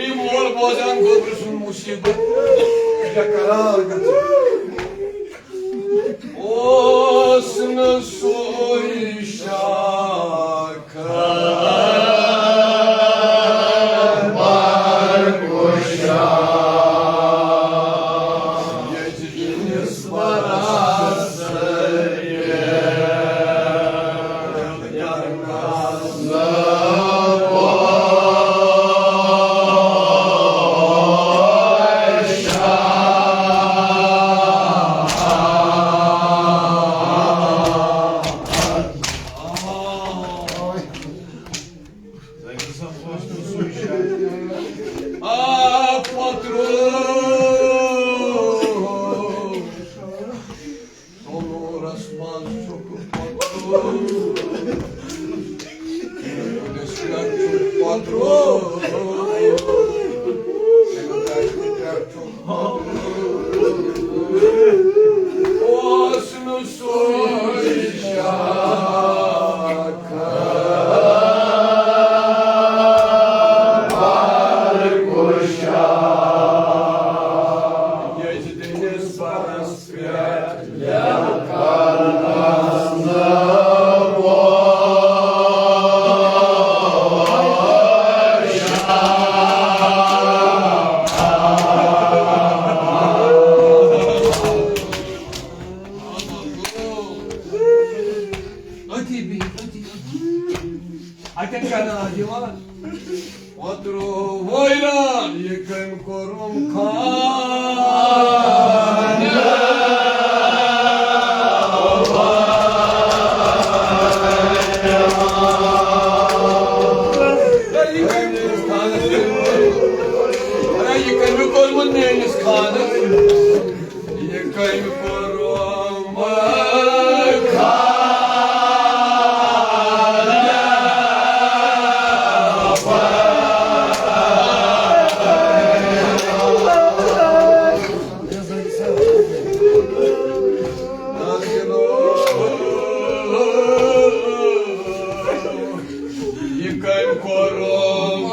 یہِ مول بوزان گوٚبرٕ سُنٛد مُصیٖبت، یہِ قرار گژھِ۔ اوس نہٕ سُے شاخ بر کُشا۔ ییٚتہِ جنس برس آ، پترو۔ تومورس منٛز چھُکھ پترو۔ کُلِس پٮ۪ٹھ چھُکھ پترو۔ اوس نہٕ سُے شاخ بر کُشا۔ ییٚتہِ تٔمِس پرس پٮ۪ٹھ أتی بِہِتھ، أتی، أتی۔ اَتٮ۪ن کَرنہٕ آز یِوان۔ وۄترو وٲیران، یہِ کٔمۍ کوٚرُم خان؟ ہے، یہِ کٔمۍ کوٚرمُت میٲنِس خانس؟ یہِ کٔمۍ کوٚرُم خان؟ یہِ کٔمۍ کوٚرُم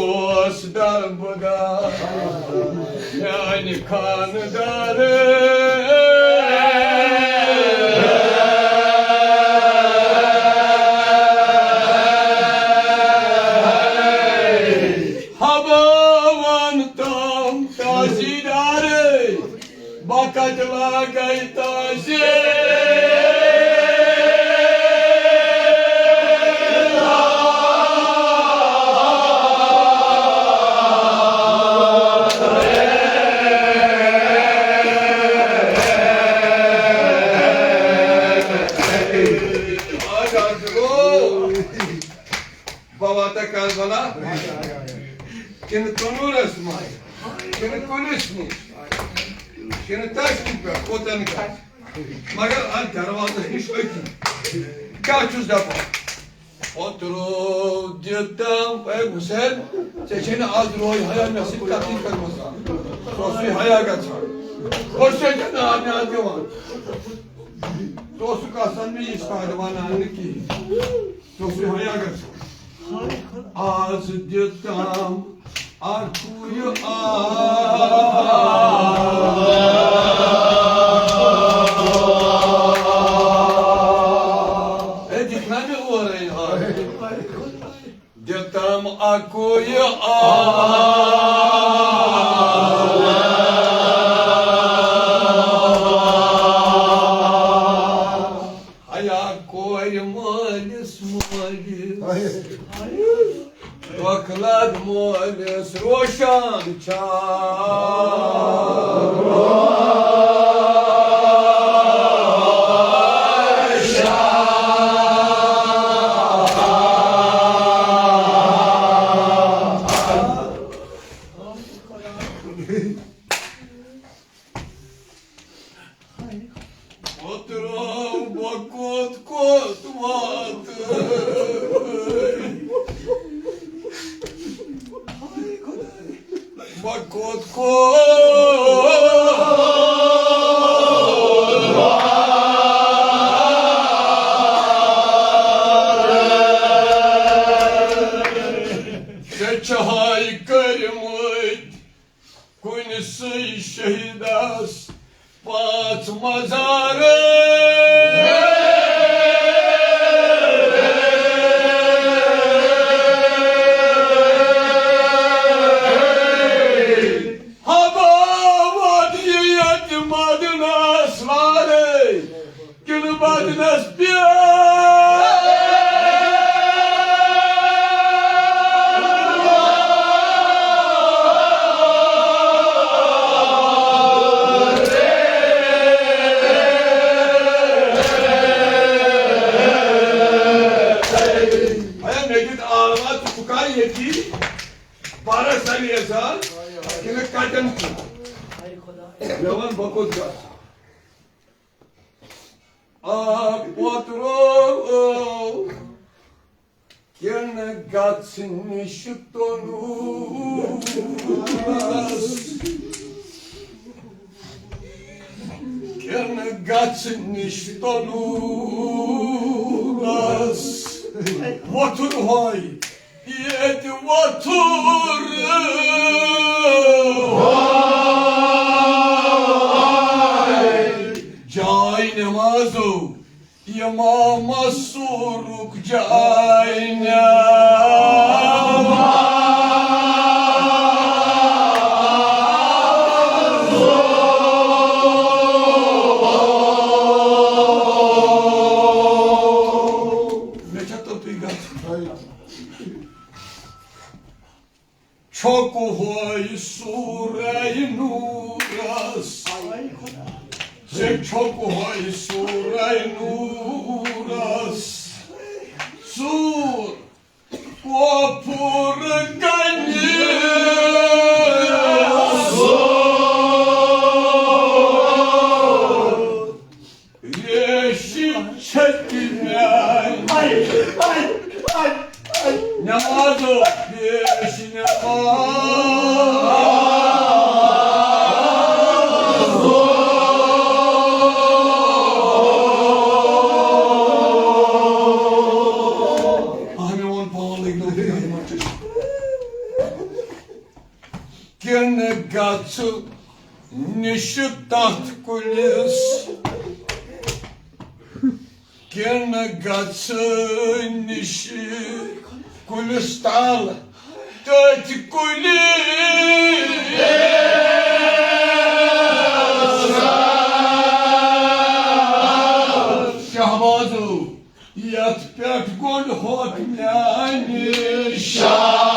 اوس دربدر میانہِ خاندارٕ۔ ہباوان تام تحصیلدارٕ۔ بخت لاگے تازِ۔ بہٕ واتہٕ کربلا، کِنہٕ تنوٗرس منٛز، کِنہٕ کُلِس نِش، کِنہٕ تشتہِ پٮ۪ٹھ، کوٚتن گژھِ؟ مگر اتھ دروازس نِش أتی۔ کیٛاہ چھُس دپان؟ اوترٕ دیُتم، اے حسین، ژےٚ چھے نہٕ از روے حیا مےٚ سۭتۍ کتھٕے کٔرمٕژ۔ سُہ اوسُے حیا گژھان۔ أسۍ چھِ ژےٚ نار نیار دِوان۔ ژٕ اوسُکھ آسان مےٚ یہِ سارِ ونان نہٕ کِہیٖنۍ۔ ژٕ اوسُے حیا گژھان۔ آز دیُتم اکُے آ۔ اے، دِکھ نا مےٚ اورَے آ۔ دیُتم اکُے آ۔ حیا کورِ مٲلِس مٲلِس، دۄکھٕ لد مٲلِس روشن چھا۔ اوترٕ بہٕ کوٚت کوٚت واتہٕ؟ بہٕ کوٚت کوٚت واتہٕ؟ ژےٚ چھہاے کٔرمٕتۍ کُنہِ سٕے شہیدس پانٛژھ مزارٕ۔ ہبا وۄد یہِ ییٚتہِ مدنس وارے۔ کِنہٕ بدنس پٮ۪ٹھ؟ اے مےٚ دیُت آواز، ژٕ چھُکھا ییٚتی؟ بارہ سالی یَزار، کِنہٕ کَٹن چھُ؟ مےٚ وَن، بہٕ کوٚت گژھٕ؟ آ پوترو، کِنہٕ گژھِ نِش تنوٗرس؟ کِنہٕ گژھِ نِش تنوٗرس؟ وۄتھُن ہوے ییٚتہِ وۄتھُر۔ جاے نمازو امام منصورُک جاے نماز۔ مےٚ چھا توٚتُے گژھُن؟ چھوٚکہٕ ہوے سورہ نوٗرس۔ ژےٚ چھوٚکہٕ ہوے سورہ نوٗرس۔ سوٗر کۄپھُر کنہِ۔ ریشہِ چھٔتۍ میانہِ۔ نمازو پیش نماز۔ اہم ووٚن پان لٔگۍ نہٕ۔ کِنہٕ گژھٕ نِشہِ تتھ کُلِس، کِنہٕ گژھٕ نِشہِ کُلِس تل، تٔتھۍ کُلِس۔ شہبازو، یتھ پٮ۪ٹھ گۄڈٕ ہوت میانہِ شاہ۔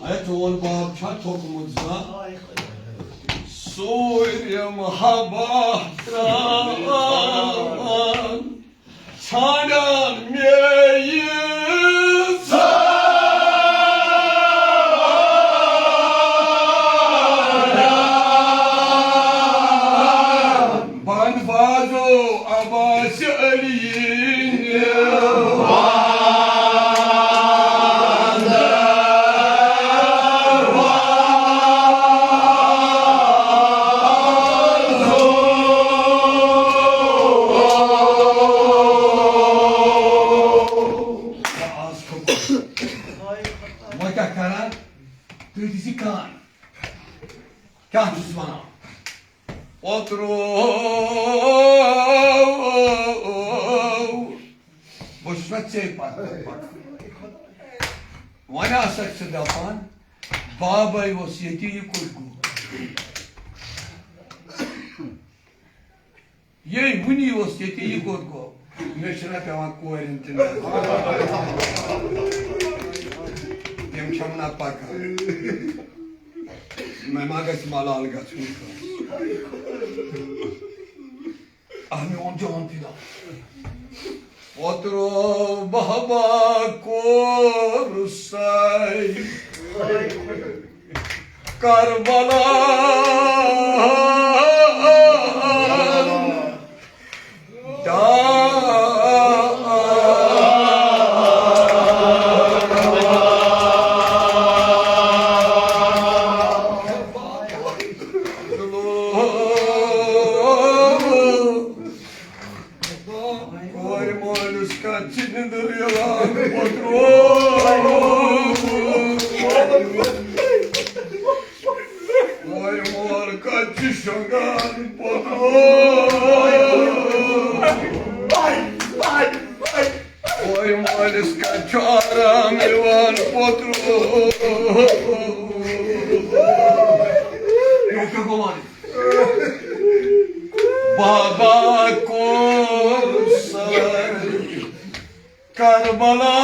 اے چون باپ چھا تھوٚکمُت زانٛہہ؟ سوریم حبہ تراوان، ژھانڈان مےٚ یہِ ژھانڈان۔ بند بازو عباس علی۔ آز کھوٚت۔ وۄنۍ کیٛاہ کران؟ تُہۍ دِژ یہِ کان۔ کیٛاہ چھُس وَنان؟ اوترٕ بہٕ چھُس نہ ژےٚ پَتہٕ پَکان۔ وۄنۍ ہسا چھِ دَپان، بابَے اوس ییٚتی، یہِ کوٚت گوٚو؟ یے وُنی اوس ییٚتی، یہِ کوٚت گوٚو؟ مےٚ چھِنہ پٮ۪وان کورٮ۪ن تہِ نظر۔ تِم چھَم نہ پَکان۔ مےٚ ما گژھِ ملال گژھُن کٲنٛسہِ؟ آ، میون جان فدا۔ اوترٕ بابا کوٚر سَے کربلا۔ کورِ مٲلِس کَتہِ چھِ نِندٕر یِوان؟ پوترو۔ کورِ مول کَتہِ چھِ شۄنٛگان؟ پوترو۔ کورِ مٲلِس کَتہِ چھُ آرام یِوان؟ پوترو۔ بابا کوٚر سَے کربلا۔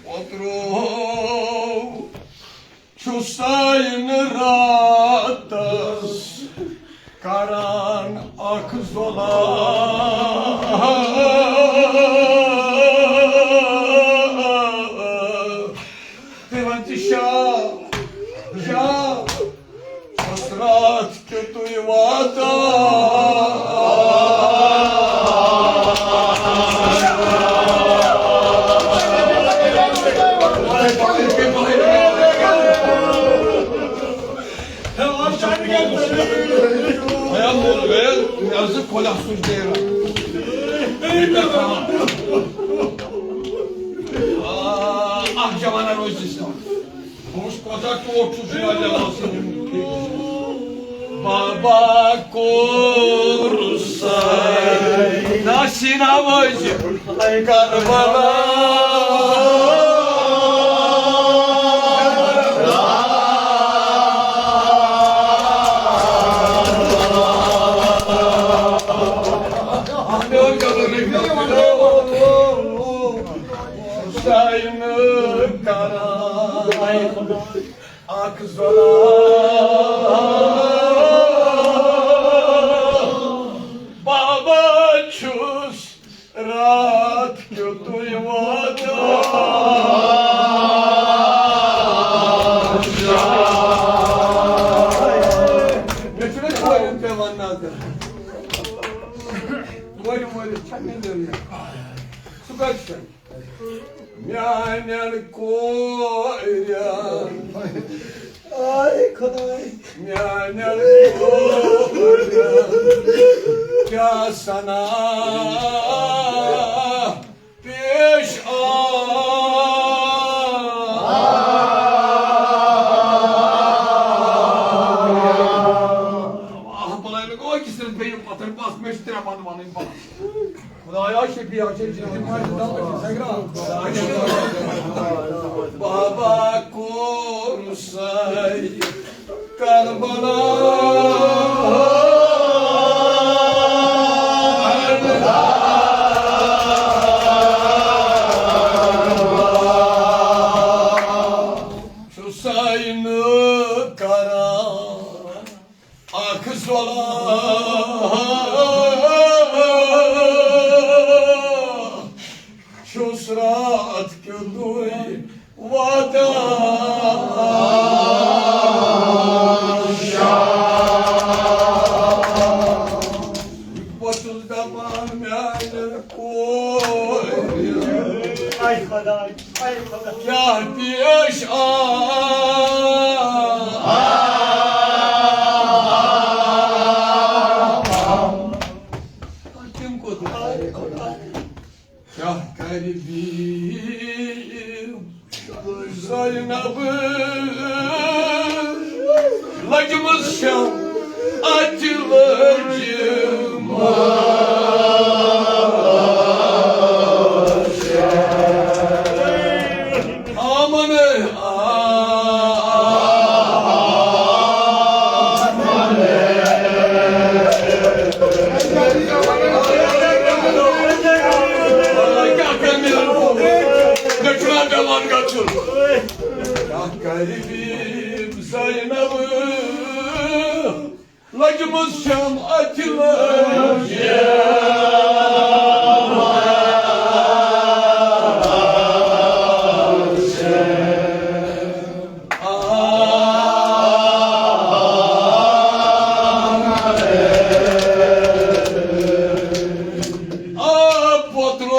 اوترو چھُ سانہِ راتس کران اکھ ظلام۔ تُہۍ ؤنِو شاہ، شاہ، چھُس راتھ کیُتُے واتان۔ اکھ جوانا روزِ سان۔ بہٕ وٕچھ کوتاہ ٹوٹھ چھُ سُہ واریاہ آسان۔ بابا کوٚر سَے۔ نہ سیٖنا وٲزِ کربلا۔ حسین کران اکھ ظلام۔ بابا چھُس راتھ کیُتُے واتان۔ مےٚ چھُنہٕ کورٮ۪ن پٮ۪وان نظر۔ کورِ مٲلِس چھا مےٚ دِنہٕ؟ سُہ کَتہِ چھُ؟ میٛانٮ۪ن کورٮ۪ن۔ آے خۄداے۔ میٛانٮ۪ن کورٮ۪ن کیٛاہ سنا پیش آ۔ آ، بلاے مےٚ گوٚو أکِس رٮ۪تھ بیٚیہِ پَتھر، بَس، مےٚ چھِ ترٛےٚ بَنٛد وَنٕنۍ بَس۔ خۄدایا شفیع چھے جان۔ بابا کُن سَے کربلا۔ چھُ سَے نہٕ کران اکھ ظۄلم چھُس راتھ کیُتھ واتان شام۔ بہٕ چھُس دَپان میٛانٮ۪ن کورٮ۪ن۔ آے خۄداے۔ کیٛاہ پیش آ؟ تِم کوٚت؟ کیٛاہ کرِ بیٖر زینب؟ لٔجمٕژ چھَم اَتہِ لٔجمٕژ۔ آمن، آمن۔ کیٛاہ کرِ میٛانہِ پوٚپھٕ؟ مےٚ چھُنہ دِوان گژھُن۔ کیٛاہ کرِ بیٖب زینب؟ لٔجمٕژ چھَم اَتھِ لٔج۔ آ پوترو،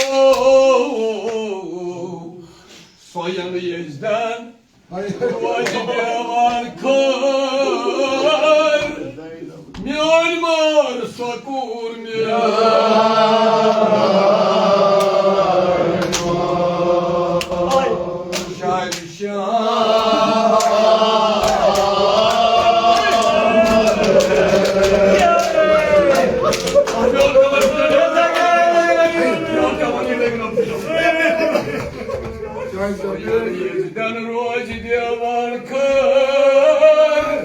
سۄ یَنہٕ یزدان روزِ دیوان خٲر، میٲنۍ مٲر سۄ کوٗر میٲنۍ۔ شاعر شاہ۔ دن روزِ دیوان خٲر،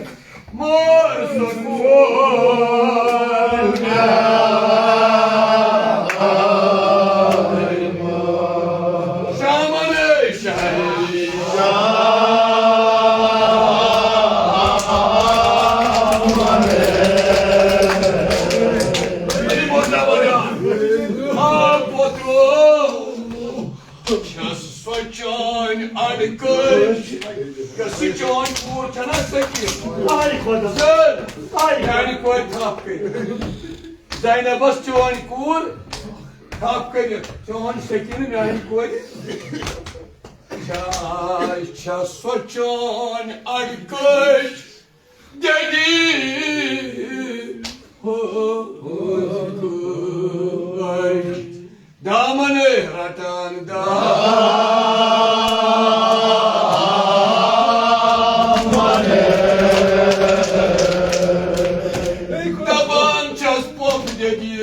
مور سکون۔ شامن شاہی۔ آ پوترو، چھَس سۄ چٲنۍ اَڑکٔچ، یۄس یہِ چٲنۍ کوٗر چھَنہ سٔکیٖنہ۔ آے خۄدا۔ سُہ آے۔ میٛانہِ کورِ تھپھ کٔرِتھ۔ زینبس چٲنۍ کوٗر تھپھ کٔرِتھ۔ چٲنۍ سٔکیٖنہ میٛانہِ کورِ۔ چھا، چھَس سۄ چٲنۍ اَڑکٔچ۔ دٮ۪دی ہو، ہو، دامن رٹان دامن۔ دپان چھَس پوٚپ دٮ۪دی۔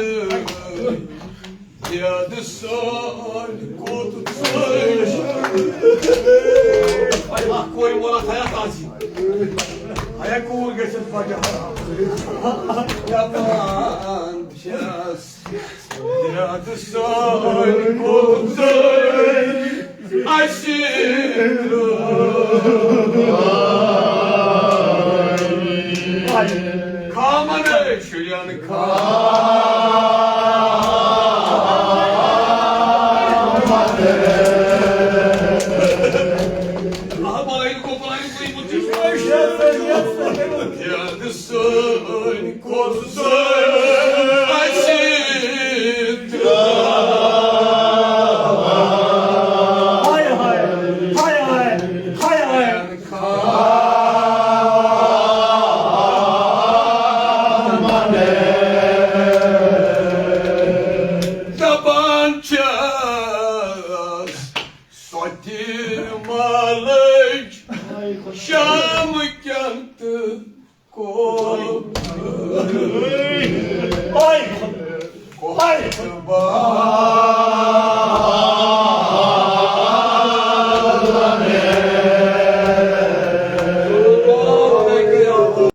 یاد سان کوٚت ژٔج۔ اے، اکھ کورِ ووٚن اَتھ حیات آسی۔ اے، کوٗر گٔژھِتھ پَکان۔ دَپان چھَس، یاد سان کوٚت ژٔج۔ اَسہِ خامن شُرٮ۪ن خامن۔ آ، بلایہِ گوٚو، بلایہِ گوٚو، یہِ بُتھ چھُ یاد سٲنۍ کوٚت ژٔج۔ اَسہِ دپان چھس سۄ تہِ مالٕج شام کٮ۪ن تہٕ کول۔